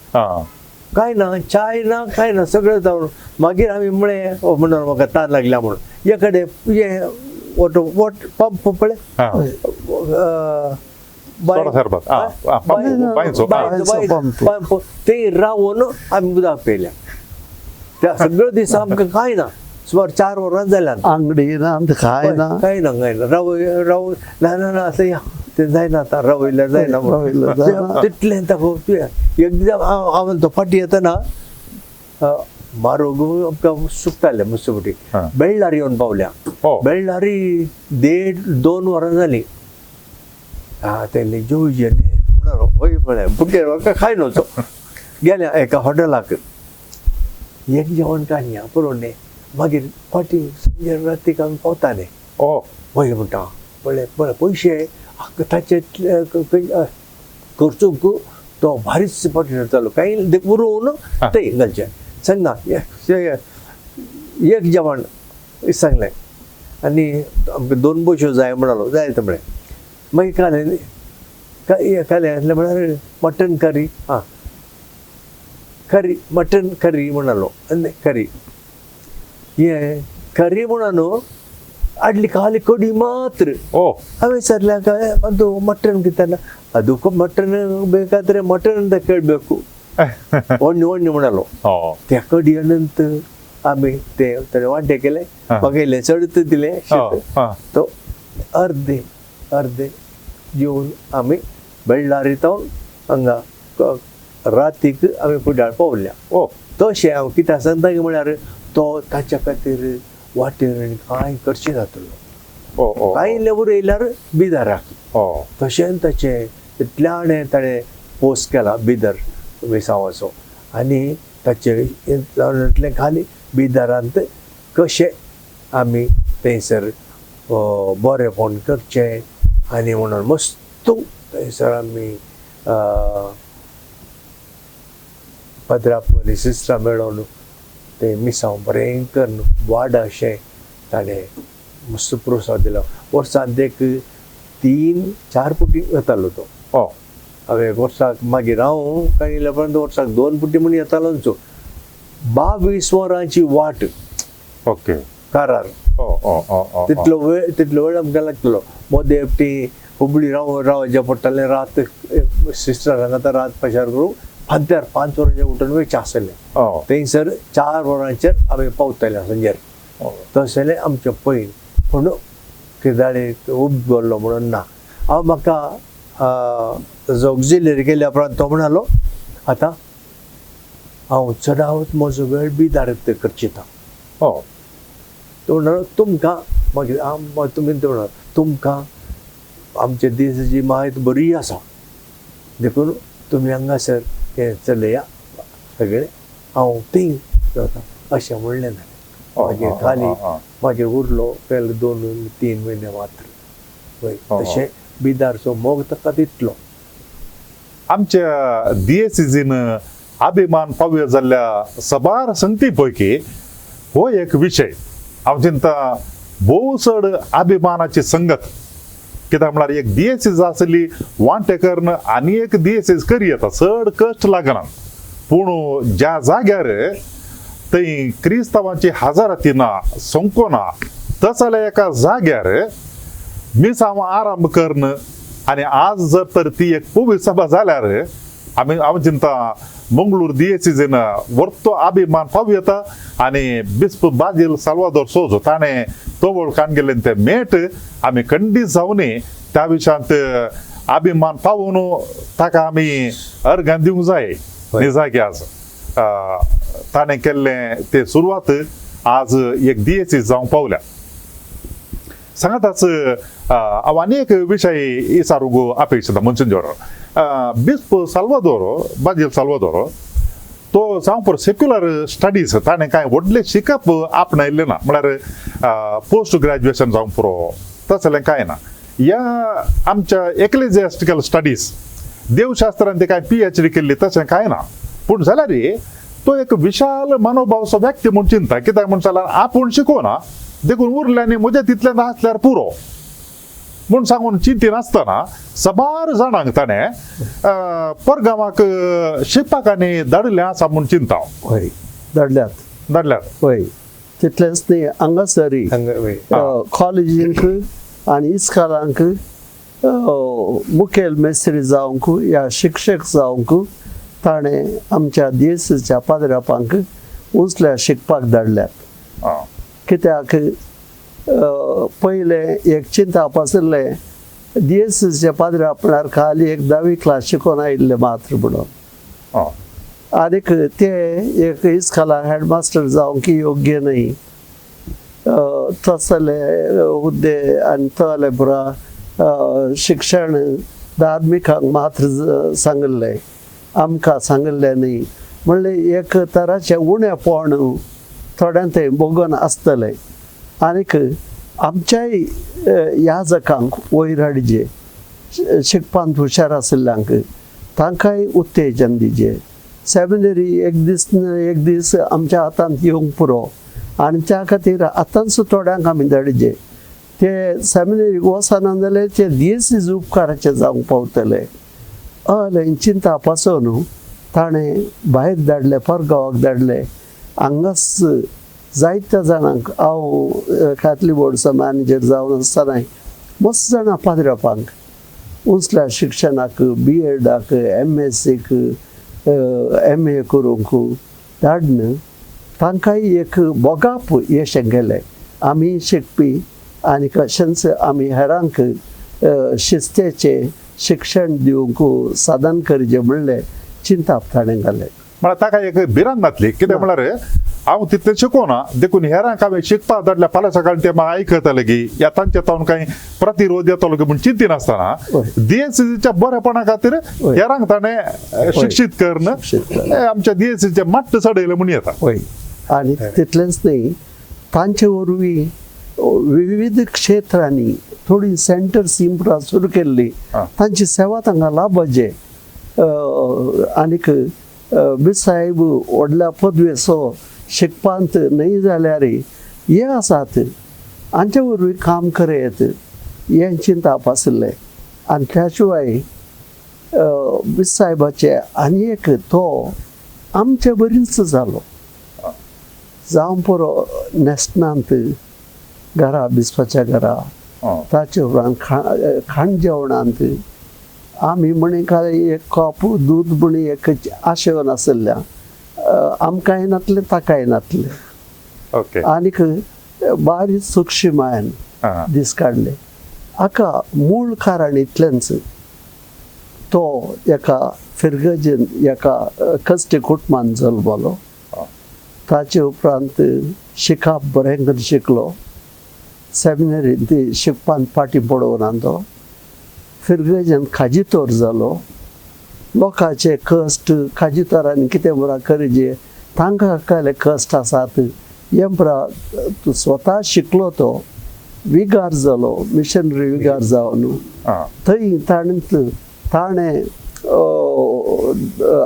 Speaker 2: कांय ना चाय ना कांय ना सगळें जावन मागीर आमी म्हळें म्हणून म्हाका तान लागल्या म्हणून हे कडेन हें वॉटर what pump पळय पंप ते रावन आमी उदक पेल्या. त्या सगळ्यो दिसा आमकां कांय ना सुमार 4 वरां जाल्यान
Speaker 3: आंगडी ना कांय ना
Speaker 2: कांय ना कांय ना राव राव ना ना ना असं या ते जायना आतां रावयल्यार जायना म्हणून तितलें ताका एकदां हांव तो फाटी येतना म्हारोग आमकां सुकतालें मस्त फाटी बेळ्ळारी येवन पावल्या. बेळ्ळारी 1.5-2 वरां जालीं. आं तें जेवचें न्ही म्हणलो हय पळय बुकेर म्हाका खाय नचो गेल्या एका हॉटेलाक एक जेवण काडया पुरो न्ही. मागीर फाटी संजे रातीक आमी पावता न्ही हय म्हणटा पळय पळय पयशे ताचे खर्चूंक तो भारीच फाटी सरतालो कांय उरोवन ते घालचें सांगा एक जेवण सांगलें आनी आमकां 2 बश्यो जाय म्हणालो जाय म्हळें. मागीर खालें खालें आसलें म्हळ्यार मटन करी आं करी मटन करी म्हणालो आनी करी हें करी म्हणून न्हू हाडली खाली कडी मात्र. हांवें विचारलें काय ಅದು ಮಟನ್ ಕಿತ್ತಲ್ಲ ಅದಕ್ಕೂ ಮಟನ್ ಬೇಕಾದ್ರೆ ಮಟನ್ ಅಂತ ಕೇಳಬೇಕು ಒಣ್ಣೆ ಒಣ್ಣೆ म्हणलो त्या कडी अनंत आमी ते ताणें वांटे केले म्हाका इल्लें चडत दिलें तो अर्दे अर्दे जेवन आमी बेळ्ळारी तावन हांगा रातीक आमी कुडाळ पावल्या. तशें हांव कित्याक सांगता म्हळ्यार तो ताच्या खातीर वाटेर कांय करचें जातलो कांय इल्लें उरयल्यार बिदराक. तशें ताचें इतल्यान ताणें पोस्ट केला बिदर मिसांवाचो आनी ताचें इतलें खाली बिदरांत कशें आमी थंयसर बरेंपण करचें आनी म्हणून मस्त थंयसर आमी पदराप आनी सिस्टरां मेळोवन तें मिसांव बरें करून वाड अशें ताणें मस्त प्रोत्साहन दिलो. वर्सांत एक 3-4 पुटी येतालो तो. हांवें वर्साक मागीर हांव कांय येयल्या उपरांत वर्साक 2 पुटी म्हूण येतालोच. 22 वरांची वाट
Speaker 1: ओके
Speaker 2: कारार तितलो वेळ तितलो वेळ आमकां लागतलो. मदें एकटी हुबळी राव रावचें पडटालें. रात सिस्टर हांगा रात पाशार करूं फांत्यार 5 वरांचेर उठून वयचें आसलें. थंयसर 4 वरांचेर आमी पावताले सांजेर. तसलें आमचें पयन पूण किदाळे उब गेल्लो म्हणून ना. हांव म्हाका ताजो ऑक्झिलरी केल्या उपरांत तो म्हणालो आतां हांव चडावत म्हजो वेळ बिदार करचिता. तो म्हणालो तुमकां मागीर तुमी तो म्हणालो तुमकां आमच्या देशाची म्हायती बरी आसा देखून तुमी हांगासर हें चलया सगळें हांव थंय जाता अशें म्हणलें ना. मागीर खाली मागीर उरलो पयले 2-3 म्हयने मात्र. हय, तशें बिदारचो मोग ताका तितलो.
Speaker 1: आमच्या दियेसीजीन अभिमान पावया जाल्ल्या सबार संगती पैकी हो एक विशय हांव चिंता भोव चड अभिमानाची संगत. कित्याक म्हळ्यार एक दियेसीज आसली वांटेकर्न आनी एक दियेसीज करी येता, चड कश्ट लागना. पूण ज्या जाग्यार थंय क्रिस्तांवांची हजाराती ना, संको ना, तसल्या एका जाग्यार मिसांव आरंभ करून आनी आज जर तर ती एक पवित्र सभा जाल्यार आमी हांव चिंता मंगळूर दियेसीजीन वर्तो अभिमान पावू येता. आनी बिस्प बाजील साल्वादोर सोजो ताणें तोवळ काण गेल्ले ते मेट आमी खंडीत जावनी त्या विशयांत अभिमान पावून ताका आमी अर्गां दिवंक जाय. निजाकी आज ताणें केल्लें ते सुरवात आज एक दियेसीज जावंक पावल्या. सांगाताच हांव आनी एक विशय विचारूंक अपेक्षिता मनसिंजोर. बिस्प साल्वादोर बाजील साल्वादोर तो जावं सेक्युलर स्टडीज ताणें कांय व्हडलें शिकप आपणायलें ना, म्हळ्यार पोस्ट ग्रॅज्युएशन जावंक पुरो तसलें कांय ना. ह्या आमच्या एक्लेजियास्टिकल स्टडीज देवशास्त्रान ते कांय PhD केल्ली तशें कांय ना. पूण जाल्यार तो एक विशाल मनोभावचो व्यक्ती म्हूण चिंता. कित्याक म्हूण जाल्यार आपूण शिकोना देखून उरल्यांनी म्हज्या तितल्यान आसल्यार पुरो म्हूण सांगून चिंतिनासतना सबार जाणांक ताणें परगांवाक शिकपाक आनी धाडिल्लें आसा म्हूण चिंता.
Speaker 3: हय, धाडल्यात
Speaker 1: धाडल्यात.
Speaker 3: हय, तितलेंच न्ही हांगासरय कॉलेजींक आनी इस्कोलांक मुखेल मेस्त्री जावंक या शिक्षक जावंक ताणें आमच्या दियेसीच्या पाद्रापांक उंचल्या शिकपाक धाडल्यात. कित्याक पयलें एक चिंताप आशिल्लें दियेसीच्या पाद्राप म्हळ्यार खाली एक 10वी क्लास शिकोन आयिल्ले मात्र म्हणून. आनीक ते एक इस्कोला हेडमास्टर जावंक योग्य न्हय तसले हुद्दे आनी तसले पुरा शिक्षण धार्मिकांक मात्र सांगिल्लें, आमकां सांगिल्लें न्हय. म्हणलें एक तराचें उणेपण थोड्यांक तें भोगून आसतलें. आनीक आमच्याय याजकांक वयर हाडचे, शिकपांत हुशार आशिल्ल्यांक तांकांय उत्तेजन दिवचें. सेमिनरी एक दीस एक दीस आमच्या हातांत येवंक पुरो आनी त्या खातीर आतांच थोड्यांक आमी धाडचे. ते सेमिनरीक वचना जाल्यार ते दियेसीज उपकाराचे जावंक पावतले अलें चिंता पासून ताणें भायर धाडले, परगांवाक धाडले. हांगाच जायत्या जाणांक हांव कॅथलीक बोर्डचो मॅनेजर जावन आसतनाय मस्त जाणां पाद्रापांक उंचल्या शिक्षणाक BEd MSc MA करूंक धाडन तांकांय एक बोगाप येशें गेलें. आमी शिकपी आनी कशेंच आमी हेरांक शिस्तेचें शिक्षण दिवंक साधन करचें म्हणलें चिंताप ताणें घालें.
Speaker 1: म्हळ्यार ताका एक भिरांत नासली. कितें म्हळ्यार हांव तितलें शिकोना देखून हेरांक हांवें शिकपाक धाडल्या फाल्यां सकाळीं ते म्हाका आयकतले की या तांचे तावन कांय प्रतिरोध येतलो की म्हूण चिंतिनासतना दियेसीच्या बरेपणा खातीर हेरांक ताणें शिक्षीत करून आमच्या दियेसीचें माट्ट चडयलें म्हूण येता.
Speaker 3: हय, आनी तितलेंच न्हय तांचे वरवीं विविध क्षेत्रांनी थोडीं सेंटर्स इम्प्रा सुरू केल्ली, तांची सेवा तांकां लाभाचे. आनीक बिसाहेब व्हडल्या पदवेचो शिकपांत न्हय जाल्यार हे आसात हांचे वरवीं काम करयत हें चिंताप आशिल्लें. आनी त्या शिवाय बिसाहेबाचे आनी एक तो आमचे बरीच जालो. जावं पुरो न्हेसणांत घरा बिस्पाच्या घरा, ताचे उपरांत खाण जेवणांत आमी म्हणी खाली एक कप दूद म्हणी एक आशेवन आशिल्ल्या, आमकांय नातलें ताकाय नातलें.
Speaker 1: ओके.
Speaker 3: आनीक बारीक सुक्षीमायन दीस काडले. हाका मूळ कारण इतलेंच, तो एका फिरगजेन एका कश्टी कुटुंबान जल्मलो. ताचे उपरांत शिकप बरें करून शिकलो. सेमिनरीन ती शिकपान फाटीं पडोवना तो फिरगजेन खाजितोर जालो. लोकांचे कश्ट खाजितोरांनी कितें बरा करचे तांकां कसले कश्ट आसात हें पुरा तूं स्वता शिकलो. तो विगार जालो, मिशनरी विगार जावन थंय ताणें ताणें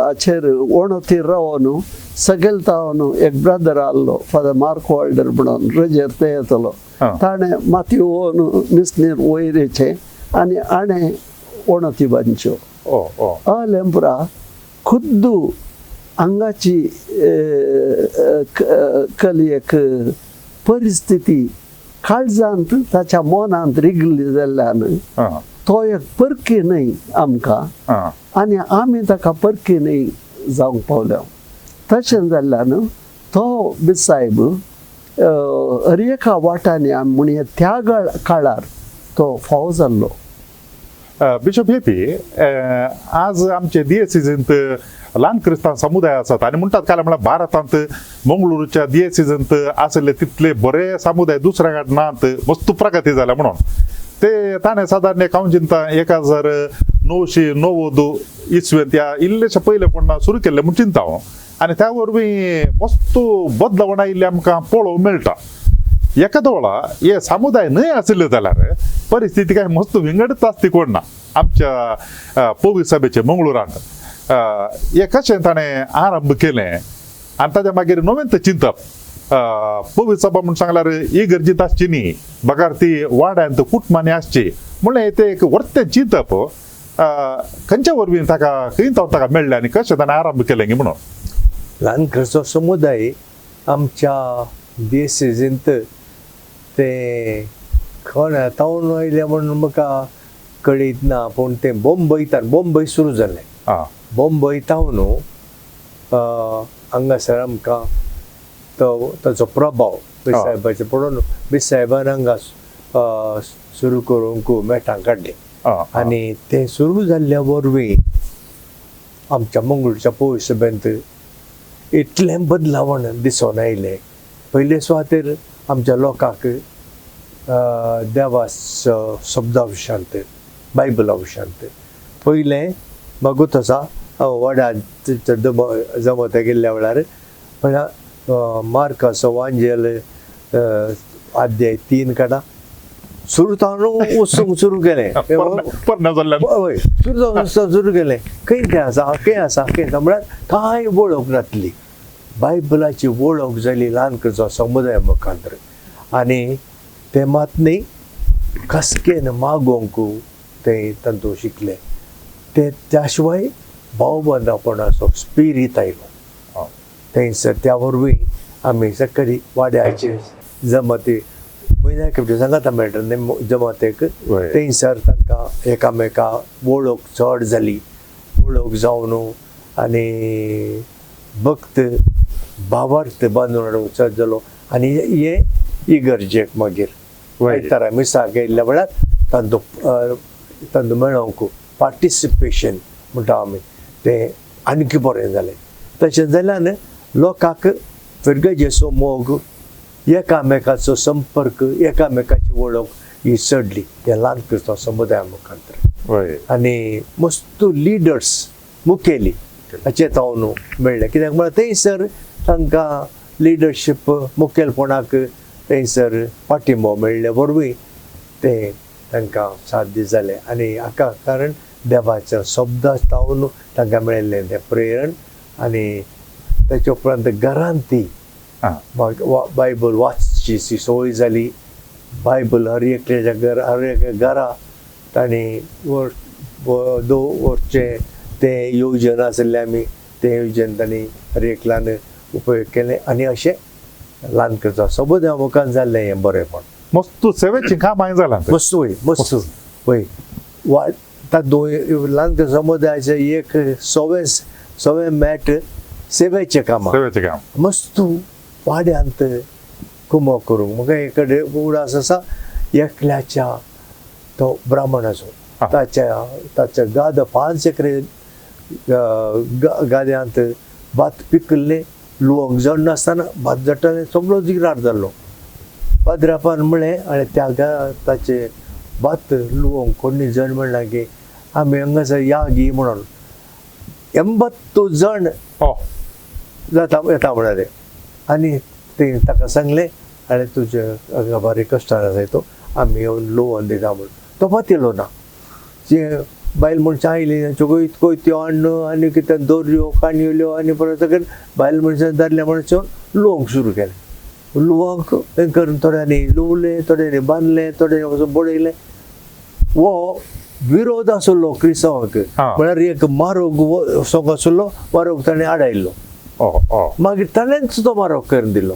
Speaker 3: हाचेर वणतीर रावन सगळे तावन एक ब्रदर आहलो फादर मार्क वॉल्डर म्हणून रजेर ते येतलो. ताणें माती ओवन मिसनीर वयरेचें आनी हाणें वणती बांदच्यो. अलें पुरा खुद्दू हांगाची कली एक परिस्थिती काळजांत ताच्या मनांत रिगली जाल्ल्यान तो एक परकी न्हय आमकां आनी आमी ताका परकी न्हय जावंक पावल्या. तशें जाल्ल्यान तो बिसायब हर एका वाटांनी आमी म्हणया त्या काळार तो फावो जाल्लो.
Speaker 1: बिशप हेपी, आज आमचे दियेसिजींत ल्हान क्रिस्तांव समुदाय आसात आनी म्हणटात काल म्हळ्यार भारतांत मंगळूरच्या दियेसिजींत आशिल्ले तितले बरे समुदाय दुसऱ्या कडेन नात, मस्त प्रगती जाल्या म्हणून ते ताणें सादारण एक हांव चिंता 1990 इसवेंत ह्या इल्लेशे पयले पण सुरू केल्लें म्हूण चिंता हांव आनी त्या वरवीं मस्त बदलावण आयिल्लें आमकां पळोवंक मेळटा. एखादो वेळा हे समुदाय न्हय आशिल्ले जाल्यार परिस्थिती काय मस्त विंगडच आसती कोण ना. आमच्या पवी सभेचे मंगळुरांत हे कशें ताणें आरंभ केलें आनी ताच्या मागीर नवेंत चिंतप पवी सभा म्हूण सांगल्यार ही गरजेंत आसची न्ही, बगार ती वाड्यांत कुटुंबांनी आसची म्हणलें तें एक वर्तें चिंतप खंयच्या वरवीं ताका खंय ताका मेळ्ळें आनी कशें ताणें आरंभ केलें म्हणून.
Speaker 2: ल्हान क्रिस्तांव समुदाय आमच्या दियेसिजींत ते कोण तावन आयले म्हणून म्हाका कळीत ना, पूण ते बोंबयतान बोंबय सुरू जालें. बोंबय तावन हांगासर आमकां तो ताचो प्रभाव बिसायबाचो पडून बिसायबान हांगा सुरू करूंक मेटां काडलीं आनी तें सुरू जाल्ल्या वरवीं आमच्या मंगळूरच्या पळय सभेंत इतलें बदलावण दिसून आयलें. पयले सुवातेर आमच्या लोकांक देवा शब्दा विशांत बायबला विशांत पयलें मागूत आसा वडा जमत गेल्ल्या वेळार पण मार्काचो वांजेल अध्याय 3 काडा सुरू तावन वचूंक सुरू केलें. हय, सुरू जावन सुरू केलें. खंय तें आसा खंय आसा खंय आसा म्हळ्यार कांय वळख नासली. बायबलाची वळख जाली ल्हान करचो समुदाय मुखांतर आनी ते मात न्ही कसकेन मागोवंक ते तांतूं शिकले. ते त्या शिवाय भावबंदापणाचो स्पिरीत आयलो थंयसर. त्या वरवीं आमी सकाळी वाड्याचे जमाती म्हयन्याक खेपे सांगाता मेळटा न्ही जमातेक, थंयसर तांकां एकामेका वळख चड जाली. वळख जावन आनी भक्त भावार्थ बांदून हाडूंक चड जालो आनी हे इगर्जेक मागीर आयतारा मिसाक येयल्ल्या वेळार तांचो तांचो मेळोवंक पार्टिसिपेशन म्हणटा आमी तें आणकी बरें जालें. तशें जाल्यान लोकांक फिरगजेचो मोग, एकामेकाचो संपर्क, एकामेकाची वळख ही चडली ह्या ल्हान क्रिस्तांव समुदाया मुखार. आनी मस्त लिडर्स मुखेली हाचे तावन मेळ्ळें. कित्याक म्हळ्यार थंयसर तांकां लिडरशीप मुखेलपणाक थंयसर पाठिंबो मेळ्ळे वरवीं ते तांकां साध्य जालें. आनी हाका कारण देवाच्या शब्दा तावन तांकां मेळिल्लें तें प्रेरण आनी ताच्या उपरांत घरांत ती बायबल वाचची ती संवय जाली. बायबल हर एकल्याच्या घर हर एका घरा तांणी दवरचें तें योजन आशिल्लें आमी तें योजन तांणी हर एकल्यान उपयोग केलें आनी अशें ल्हान करचो समुदाया मुखार जाल्लें हें बरेंपण.
Speaker 1: मस्त सेवेचीं कामां जालां.
Speaker 2: मस्त वय मस्त वय वा तातूंत ल्हान समुदायाचें एक सवें सवें मॅट सेवेचें कामां
Speaker 1: सेवेचें काम
Speaker 2: मस्त वाड्यांत कुमक करूंक. म्हाका एक कडेन उडास आसा, एकल्याच्या तो ब्राह्मणाचो ताच्या ताच्या गाद 5 एकरे गाद्यांत भात पिकल्लें, लुवंक जड नासतना भात जडटालें, सगळो जिगरार जाल्लो. पाद्रापान म्हळें आनी त्या ताचे भात लुवंक कोणी जण म्हणलां की आमी हांगासर या गी म्हणून 80 जण जाता येता म्हणाले. आनी ते ताका सांगलें, आनी तुजे हांगा बारीक कश्टान आसाय तो आमी येवन लुवोन दिता म्हणून. तो पातयलो ना. जे बायल मनशां आयलीं, कोयत्यो हाडून आनी कितें दोरयो काणयो आनी परत सगळें बायल मनशां दादल्या मनशां लुवंक सुरू केलें. लुवंक हें करून थोड्यांनी लुवलें, थोड्यांनी बांदलें, थोड्यांनी वचून बडयलें. हो विरोध आसलो क्रिस्तांवांक. म्हळ्यार एक मारोग वचोंक आसलो, मारोग ताणें आडायल्लो.
Speaker 1: oh oh
Speaker 2: मागीर ताणेंच तो मारोग करून दिलो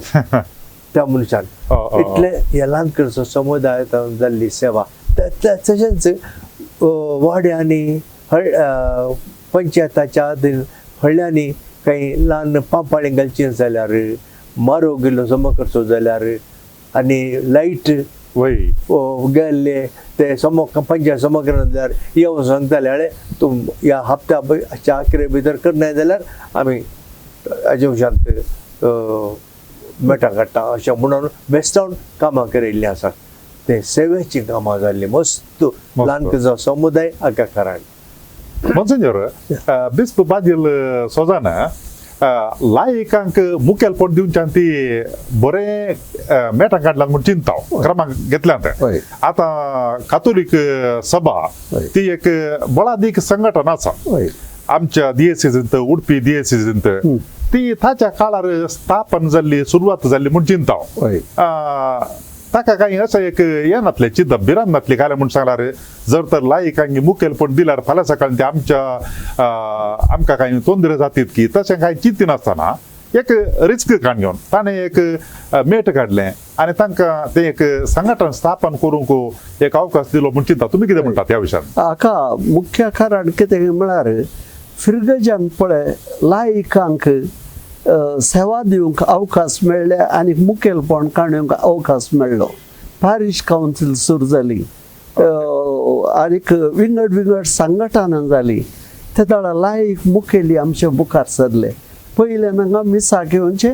Speaker 2: त्या मनशान.
Speaker 1: oh, oh.
Speaker 2: इतले ह्या ल्हान करचो समुदाय जाल्ली सेवा. तशेंच वाड्यांनी, पंचायताच्या अधीन हळ्यांनी काही ल्हान पांपाळीं घालची जाल्यार, मारोग इल्लो जमा करचो जाल्यार आनी लायट गेल्ले ते समो पंचायत जमा करना जाल्यार येवन सांगताले, अरे तूं ह्या हप्त्या अखरे भितर करनाय जाल्यार आमी हाजे उपरांत मेटां काडटा अशें म्हणून बेस्तावन कामां केल्लीं आसात. ते सेवेचीं कामां जाल्लीं मस्त ल्हान कसो समुदाय हाका कारण.
Speaker 1: मोन्सिंजोर बिस्प बाजील सोजान लायकांक मुखेलपण दिवच्यान ती बरें मेटां काडल्यात म्हूण चिंता क्रमांक घेतल्यात. आतां कातोलीक सभा ती एक बळादीक संघटन आसा. आमच्या दियेसींत, उडपी दियेसींत ती ताच्या काळार स्थापन जाल्ली, सुरवात जाल्ली म्हूण चिंता. ताका कांय अशें एक हें नातलें, चिंतप भिरांत नातली काय म्हूण सांगल्यार जर तर लायकांक मुखेलपण दिल्यार फाल्यां सकाळीं ते आमच्या आमकां कांय तोंदरे जातीत की तशें कांय चिंतिनासतना एक रिस्क काण घेवन ताणें एक मेट काडलें आनी तांकां तें एक संघटन स्थापन करूंक एक अवकाश दिलो म्हूण चिंता. तुमी कितें म्हणटात ह्या विशयान?
Speaker 3: हाका मुख्य कारण कितें म्हळ्यार फिरगजान पळय लायकांक सेवा दिवंक अवकाश मेळ्ळे आनी मुखेलपण काडूंक अवकाश मेळ्ळो. पॅरिश कावन्सील सुरू जाली आनीक विंगड विंगड संघटनां जाली. ते वेळार लायक मुखेली आमचे मुखार सरले. पयलें हांगा मिसाक येवचें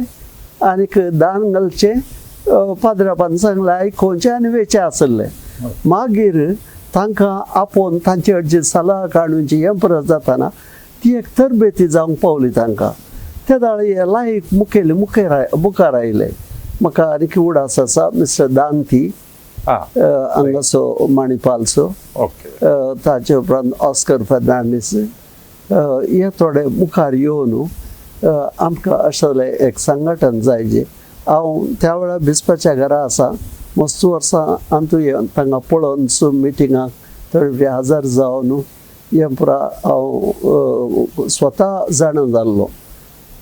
Speaker 3: आनीक दान घालचें, पाद्रापान सांगलें आयकोवचें आनी वेचें आसलें. मागीर तांकां आपोवन तांचे कडची सलाह काडूची हें परत जाताना ती एक तरबेती जावंक पावली तांकां. ते वेळार हे लायक मुखेली मुखार आयले. म्हाका आनीक उडास आसा मिस्टर दांती हांगासो माणिपालचो, ताचे उपरांत ऑस्कर फर्नांडीस, हे थोडे मुखार येवन आमकां असलें एक संघटन जाय. जे हांव त्या वेळार बिस्पाच्या घरा आसा मस्त वर्सां अंतू येवन तांकां पळोवन सो मिटिंगाक थोडे हजर जावन हें पुरा हांव स्वता जाणा जाल्लो.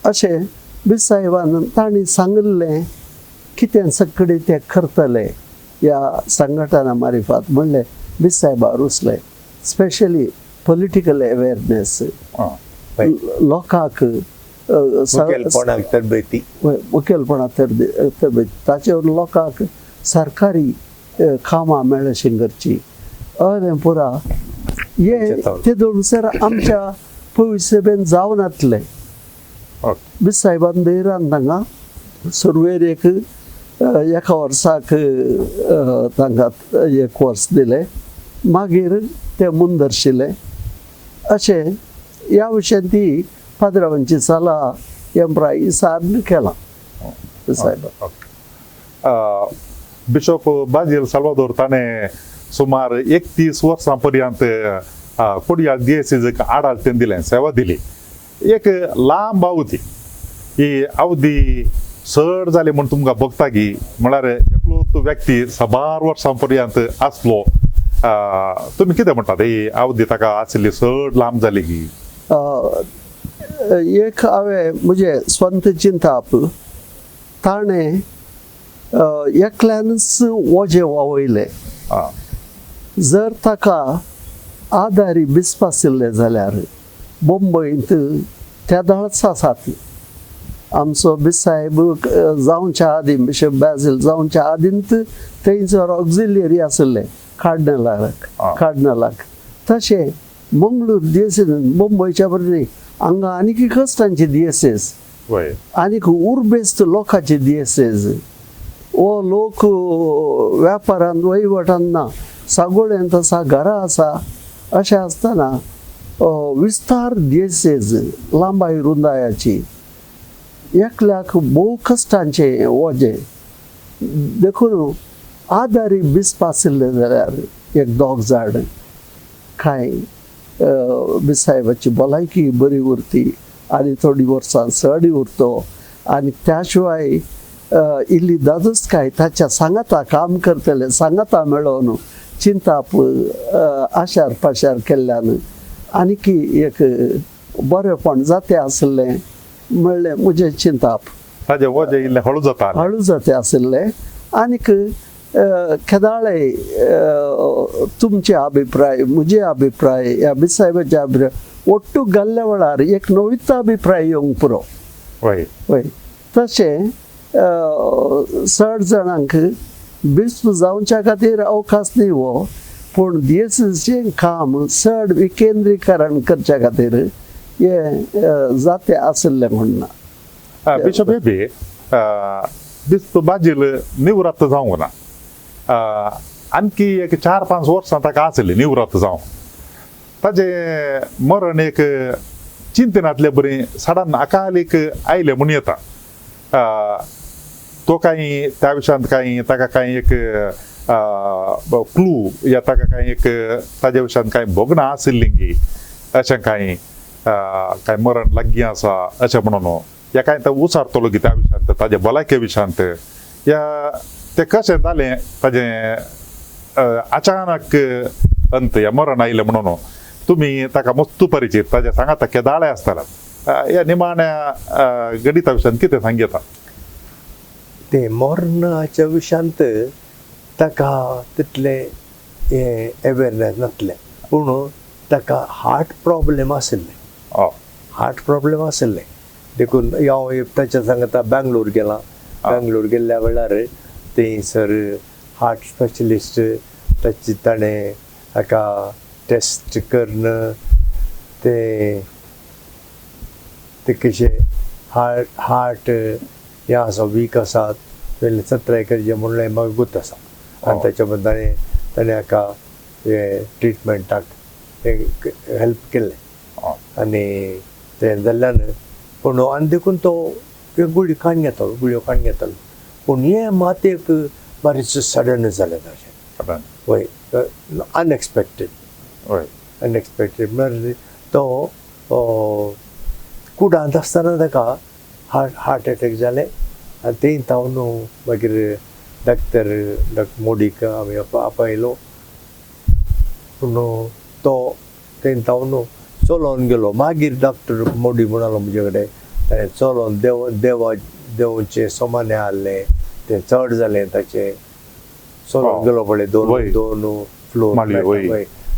Speaker 3: अशें बिस्प साहेबान तांणी सांगिल्लें कितें सगळें ते करतले ह्या संघटना मारिफात म्हणलें बिस्प साहेबा रुचलें. स्पेशली पॉलिटिकल अवेरनेस लोकांक
Speaker 2: मुखेलपणाक तरबेती.
Speaker 3: मुखेलपणाक तरबेती, ताचेर लोकांक सरकारी कामां मेळशें करची अरें पुरा हे ते दोन सर आमच्या पयशे जावनातले. बिस्प साहेबान धैर्यान तांकां सुरवेर एक एका वर्साक तांकां एक वर्स दिलें, मागीर ते मुंदरशिले. अशें ह्या विशयान ती पाद्रावांची सलाह हें इसार्न केलां साहेबान.
Speaker 1: बिशप बाजील साल्वादोर ताणें सुमार 31 वर्सां पर्यंत कोडियाळ दियेसीक आडाळतेन दिलें, सेवा दिली. एक लांब अवधी, ही अवधी चड जाली म्हूण तुमकां भोगता की म्हळ्यार एकलोच व्यक्ती साबार वर्सां पर्यंत आसलो. तुमी कितें म्हणटात, ही अवधी ताका आशिल्ली चड लांब जाली की?
Speaker 3: एक हांवें म्हजें स्वंत चिंताप, ताणें एकल्यानच वजें वावयलें. जर ताका आदारी बिस्प आशिल्ले जाल्यार मुंबयंत त्या दाळच आसात. आमचो बिसाहेब जावच्या आदीं, बिशप बाजील जावच्या आदींत थंयसर ऑक्झिलियरी आशिल्ले कार्डनलाक, कार्डनलाक. तशें मंगळूर दियसेस मुंबयच्या बरोबर हांगा आनीक कश्टांची दियसेस आनीक उर्बेस्त लोकांची दियसेस. हो लोक व्यापारान वहिवटान ना, सागोळेंत आसा, घरा आसा. अशें आसतना विस्तार दियसेस लांबाय रुंदायाची एकल्याक भोव कश्टांचें वजें. देखून आदारी बिस्प आशिल्ले जाल्यार एक दोग जाण कांय बिसाहेबाची भलायकी बरी उरती आनी थोडीं वर्सां चड उरतो. आनी त्या शिवाय इल्ली दादोसकाय ताच्या सांगाता काम करतले सांगाता मेळोवन चिंताप आशार पाशार केल्ल्यान आनीकी एक बरेपण जाते आशिल्लें म्हणलें म्हजें चिंताप.
Speaker 1: ताजें वजें इल्लें हळू जाता,
Speaker 3: हळू जाते आशिल्लें. आनीक केदाळे तुमचे अभिप्राय, म्हजे अभिप्राय, ह्या बिसाहेबाचे अभिप्राय ಒಟ್ಟು घाल्ल्या वेळार एक नवीच अभिप्राय येवंक पुरो. वय तशें चड जाणांक बिस्प जावच्या खातीर अवकाश न्ही हो, पूण दियेसीचें काम चड विकेंद्रीकरण करच्या खातीर हें जाते आशिल्लें म्हण ना.
Speaker 1: बिशप बेबी, बिस्प बाजील निवृत्त जावंक ना, आणखी एक 4-5 वर्सां ताका आसली निवृत्त जावंक. ताजें मरण एक चिंतनांतले बरी सडन अकालीक आयलें म्हूण येता. तो कांय त्या विशयांत कांय ताका कांय एक क्लू या ताका कांय एक ताज्या विशयांत कांय भोगणां आशिल्लीं गी अशें कांय कांय मरण लागीं आसा अशें म्हणून या कांय तो उसारतलो की त्या विशयांत ताज्या भलायके विशयांत या तें कशें जालें ताजें अचानक अंत या मरण आयलें म्हणून तुमी ताका मस्तू परिचीत, ताज्या सांगाता केदाळे आसताले, ह्या निमाण्या गणिता विशयांत कितें सांगता?
Speaker 2: ते मरणाच्या विशयांत ताका तितलें हें अवेरनेस नासलें, पूण ताका हार्ट प्रॉब्लेम आशिल्लें. हार्ट प्रॉब्लेम आशिल्लें देखून हांव ताच्या सांगता बेंगलोर गेलां. बेंगलोर गेल्ल्या वेळार थंयसर हार्ट स्पेशलिस्ट ताची ताणें हाका टेस्ट करून ते ते कशें हार्ट हें आसा वीक आसा पयलीं सत्राय करचें म्हणलें म्हाका गोत आसा. आनी ताच्या बद्दल ताणें ताणें हाका हें ट्रिटमेंटाक हेल्प केल्लें. आनी तें जाल्ल्यान पूण आनी देखून तो गुळयो काडून घेतालो, गुळयो काडून घेतालो. पूण हें मात एक बारीक सडन जालें ताचें. वय अनएक्सपेक्टेड. अनएक्सपेक्टेड म्हळ्यार तो कुडांत आसतना ताका हार्ट एटॅक जालें आनी थंय तावन मागीर डॉक्टर डॉक्टर मोडीक आमी आपयलो. पूण तो थंय तावन चलोन गेलो. मागीर डॉक्टर मोडी म्हणालो म्हजे कडेन ताणें चलोन देव देवा देवचें सामान्य आहलें तें चड जालें ताचें. चलोन गेलो पळय दोन दोन फ्लोर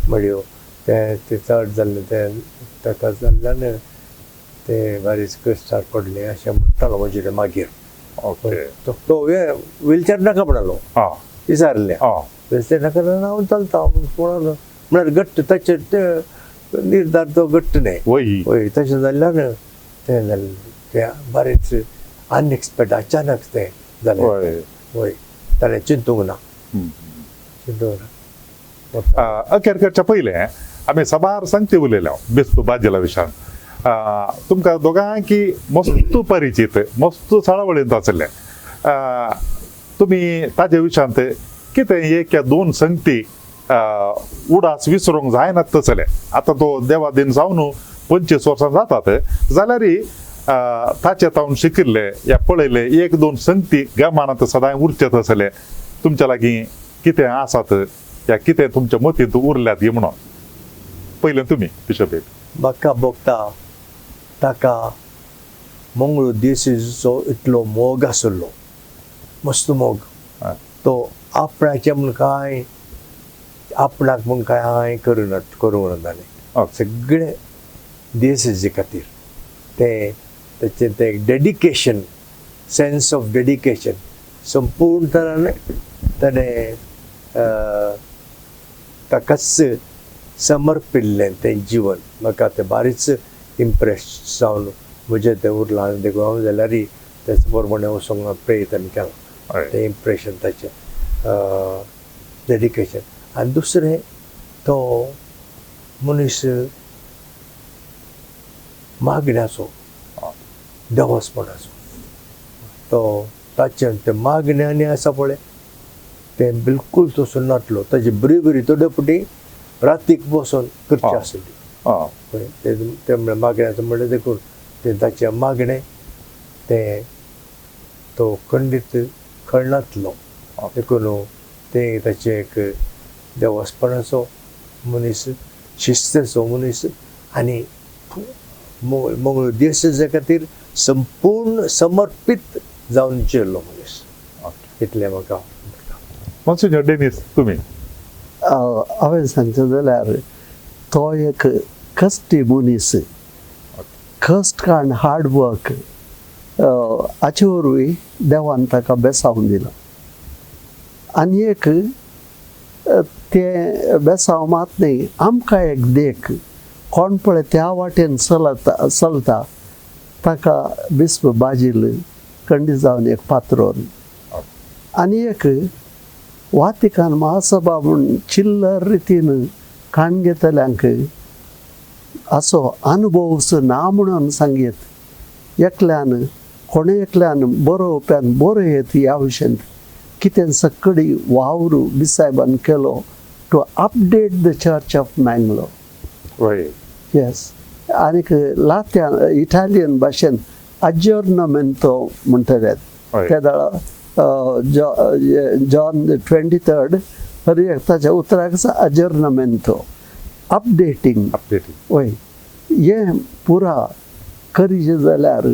Speaker 2: माळयो तें तें चड जाल्लें तें ताका जाल्ल्यान तें बारीक कश्टार पडलें अशें म्हणटालो म्हजे कडेन मागीर. तो हें व्हिलचॅर नाका म्हणालो, विचारलें व्हिलचॅर नाका जाल्यार हांव चलता म्हणालो. म्हळ्यार घट्ट ताचेर ते निर्धार तो घट्ट न्हय. वय तशें जाल्ल्यान तें जालें तें बरेंच अनएक्सपेक्ट अचानक तें जालें. वय ताणें चिंतूंक ना, चिंतूंक ना.
Speaker 1: अखेर करच्या पयलें आमी साबार सांगते उलयले बिस्प बाजीला विशयान. तुमकां दोगांकी मस्तू परिचीत, मस्तू साळावळींत आशिल्लें. तुमी ताजे विशयांत कितें एक या दोन संगती उडास विसरूंक जायना तसलें. आतां तो देवा दिन जावन 25 वर्सां जातात जाल्यार ताचे तावन शिकिल्ले या पळयले एक दोन संगती गमानांत सदांय उरचे तसले तुमच्या लागीं कितें आसात या कितें तुमच्या मतींत उरल्यात ही म्हणून पयलें तुमी बिशप.
Speaker 2: म्हाका भोगता ताका मंगळूर देसीचो इतलो मोग आशिल्लो, मस्त मोग. तो आपणाचें म्हूण कांय आपणाक म्हूण कांय हांवें करूंक ना ताणें, सगळें देसीचे खातीर. तें ताचें तें डेडिकेशन, सेन्स ऑफ डेडिकेशन संपूर्ण तरान ताणें ताकाच समर्पिल्लें तें जीवन. म्हाका तें बारीच इम्प्रेस जावन म्हजें तें उरलां. आनी देखून हांव जाल्यारय तेच प्रमाणें वचोंक प्रयत्न केला. तें इम्प्रेशन ताचें डेडिकेशन. आनी दुसरें तो मनीस मागण्याचो, देवस्पणाचो. तो ताचें तें मागणें आनी आसा पळय तें बिलकूल तसो नासलो. ताजी बरी बरी थोडे फावटी रातीक बसून करची आसली. तें म्हणल्यार मागण्याचो म्हणल्यार देखून तें ताचें मागणें तें तो खंडीत कळनातलो. देखून तें ताचें एक देवस्पणाचो मनीस, शिस्तेचो मनीस आनी मंगळूर देशाच्या खातीर संपूर्ण समर्पीत जावन जियेल्लो मनीस. इतलें म्हाका.
Speaker 1: मोन्सिन्योर डेनीस, तुमी?
Speaker 3: हांवें सांगचें जाल्यार तो एक कश्टी मनीस, कश्ट आनी हार्ड वर्क हाचे वरवीं देवान ताका बेसांव दिलां. आनी एक तें बेसांव मात न्ही, आमकां एक देख, कोण पळय त्या वाटेन चलता चलता ताका बिस्प बाजील खंडीत जावन एक पात्रोन. आनी एक वातिकान महासभा म्हूण चिल्लर रितीन काण घेतल्यांक असो अनुभवच ना म्हणून सांगीत एकल्यान कोणे एकल्यान बरोवप्यान बरयत ह्या विशयांत कितें सकडी वावर बिसायबान केलो to update the church of Mangalore. Yes. आनीक लात्यान इटालियन भाशेन अज्योर्नामेंतो म्हणटले त्या वेळा जॉन 23 हर एक ताच्या उतराक अज्योर्नामेंतो, अपडेटींग.
Speaker 1: अपडेटींग.
Speaker 3: वय, हें पुरा करीचें जाल्यार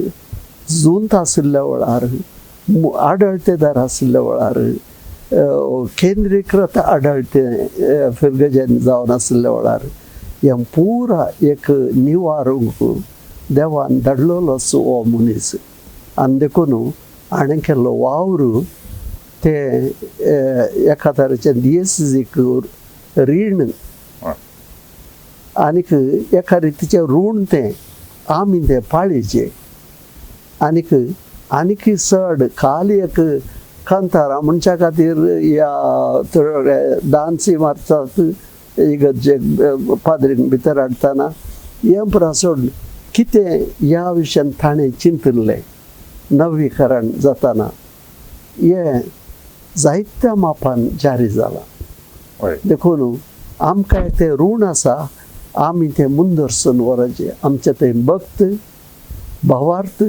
Speaker 3: जुंत आशिल्ल्या वेळार, आडळतेदार आशिल्ल्या वेळार, केंद्रीकृत आडळते फिरगजेन जावन आशिल्ल्या वेळार हें पुरा एक निवारूंक देवान धाडलेलोच हो मनीस. आनी देखून हाणें केल्लो वावर ते एका तरेचें दियेसीक रीण आनीक एका रितीचें ऋण तें आमी तें पाळीचें. आनीक आनीकय चड खाली एक कांतारां म्हणच्या खातीर ह्या थोडे डांसी मारतात इगर्जेक पाद्रीक भितर हाडटना हें पुरा सोडून कितें ह्या विशयान ताणें चिंतिल्लें नवीकरण जाताना हें जायत्या मापान जारी जालां. देखून आमकां तें ऋण आसा, आमी तें मुंदरसून व्हरचें. आमचें तें भक्त भावार्थ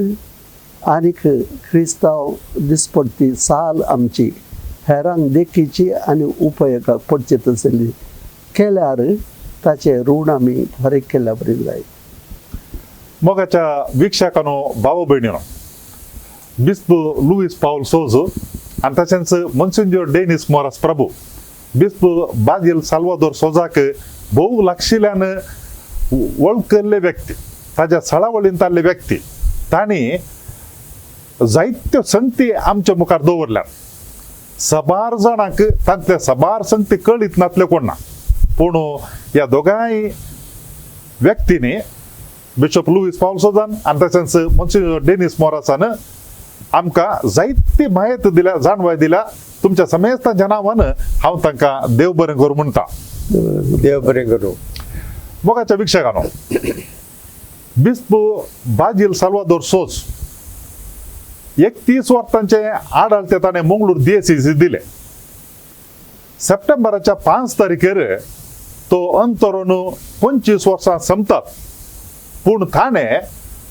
Speaker 3: आनीक क्रिस्तांव दिसपडटी चाल आमची हेरांक देखीची आनी उपयोगाक पडची तसली केल्यार ताचें ऋण आमी फारीक केल्या बरी जायत.
Speaker 1: मोगाच्या वीक्षकांनो, भाव भयणीनो, बिस्प लुईस पावल सोज आनी तशेंच मोन्सिन्योर डेनीस मोरास प्रभू बिस्प बाजील साल्वादोर सोजाक भोव लागशिल्ल्यान वळखल्ले व्यक्ती, ताज्या सळावळीन ताल्ले व्यक्ती, तांणी जायत्यो संगती आमच्या मुखार दवरल्यात. सबार जाणांक तांतले सबार संगती कळीत नातले कोण ना, पूण ह्या दोगांय व्यक्तींनी बिशप लुईस पावल सोजान आनी तशेंच मोन्सिन्योर डेनीस मोरासान आमकां जायती म्हायती दिल्या, जाणवाय दिल्या. तुमच्या समेस्तांच्या नांवान हांव तांकां देव बरें करूं म्हणटा.
Speaker 2: देव बरें करूं.
Speaker 1: मोगाच्या वीक्षकांनो, बिस्प बाजील साल्वादोर सोज 31 वर्सांचे आडाळते ताणें मंगळूर दियेसीस दिले. सप्टेंबराच्या 5 तारखेर तो अंतरून 25 वर्सां संपतात, पूण ताणें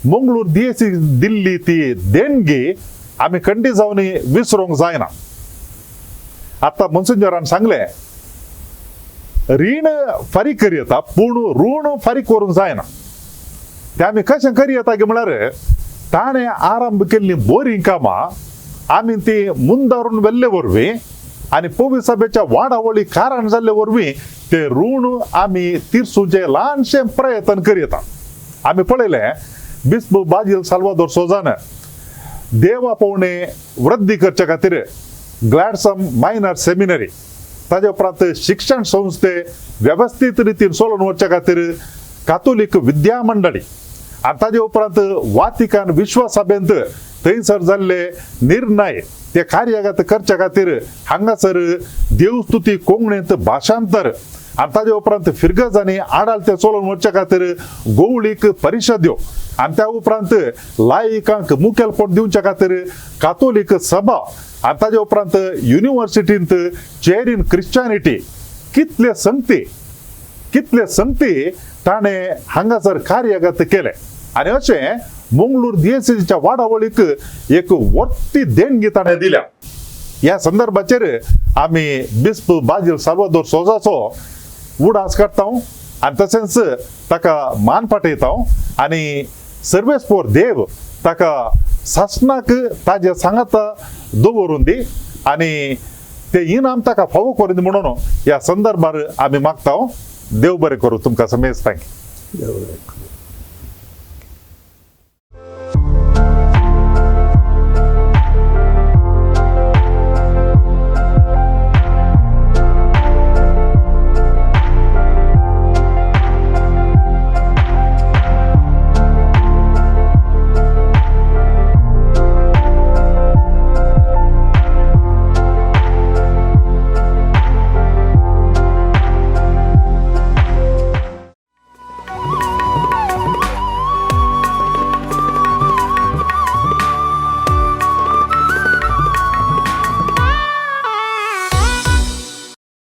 Speaker 1: मंगळूर दियेसीस दिल्ली ती देणगी आमी खंडीत जावन विसरूंक जायना. आतां मोन्सिन्योरान सांगलें रीण फारीक करयता, पूण ऋण फारीक करूंक जायना. तें आमी कशें करयता की म्हळ्यार ताणें आरंभ केल्लीं बरीं कामां आमी ती मुंदारून व्हेल्ले वरवीं आनी पवित्र सभेच्या वाडावळी कारण जाल्ले वरवीं ते ऋण आमी तिरसूचें ल्हानशें प्रयत्न करयता. आमी पळयलें बिस्प बाजील साल्वादोर सोजान देवा पावणे वृद्धी करच्या खातीर ग्लॅडसम मायनर सेमिनरी, ताजे उपरांत शिक्षण संस्थे वेवस्थीत रितीन चलोवन वचच्या खातीर कातोलीक विद्या मंडळी आनी ताजे उपरांत वातिकान विश्वसभेंत थंयसर जाल्ले निर्णय ते कार्यगत करच्या खातीर हांगासर देवस्तुती कोंकणींत भाशांतर आनी ताजे उपरांत फिरगज आनी आडाल ते चलोवन वचच्या खातीर गोवळीक परिशद्यो आनी त्या उपरांत लायिकांक मुखेलपण दिवच्या खातीर कातोलीक सभा आनी ताजे उपरांत युनिव्हर्सिटींत चेअर इन क्रिश्चियनिटी, कितले संगती कितले संगती ताणें हांगासर कार्यगत केलें. आनी अशें मंगळूर दियेसीच्या वाडावळीक एक व्हडली देणगी ताणें दिल्या. ह्या संदर्भाचेर आमी बिस्प बाजील साल्वादोर सोजाचो उडास काडटा आनी तशेंच ताका मान पाठयता आनी सर्वेस्पोर देव ताका सासणाक ताजे सांगाता दवरून दी आनी ते इनाम ताका फावो करून दी म्हणून ह्या संदर्भार आमी मागता. देव बरें करूं तुमकां समेस्तांक.
Speaker 3: देव बरें करूं.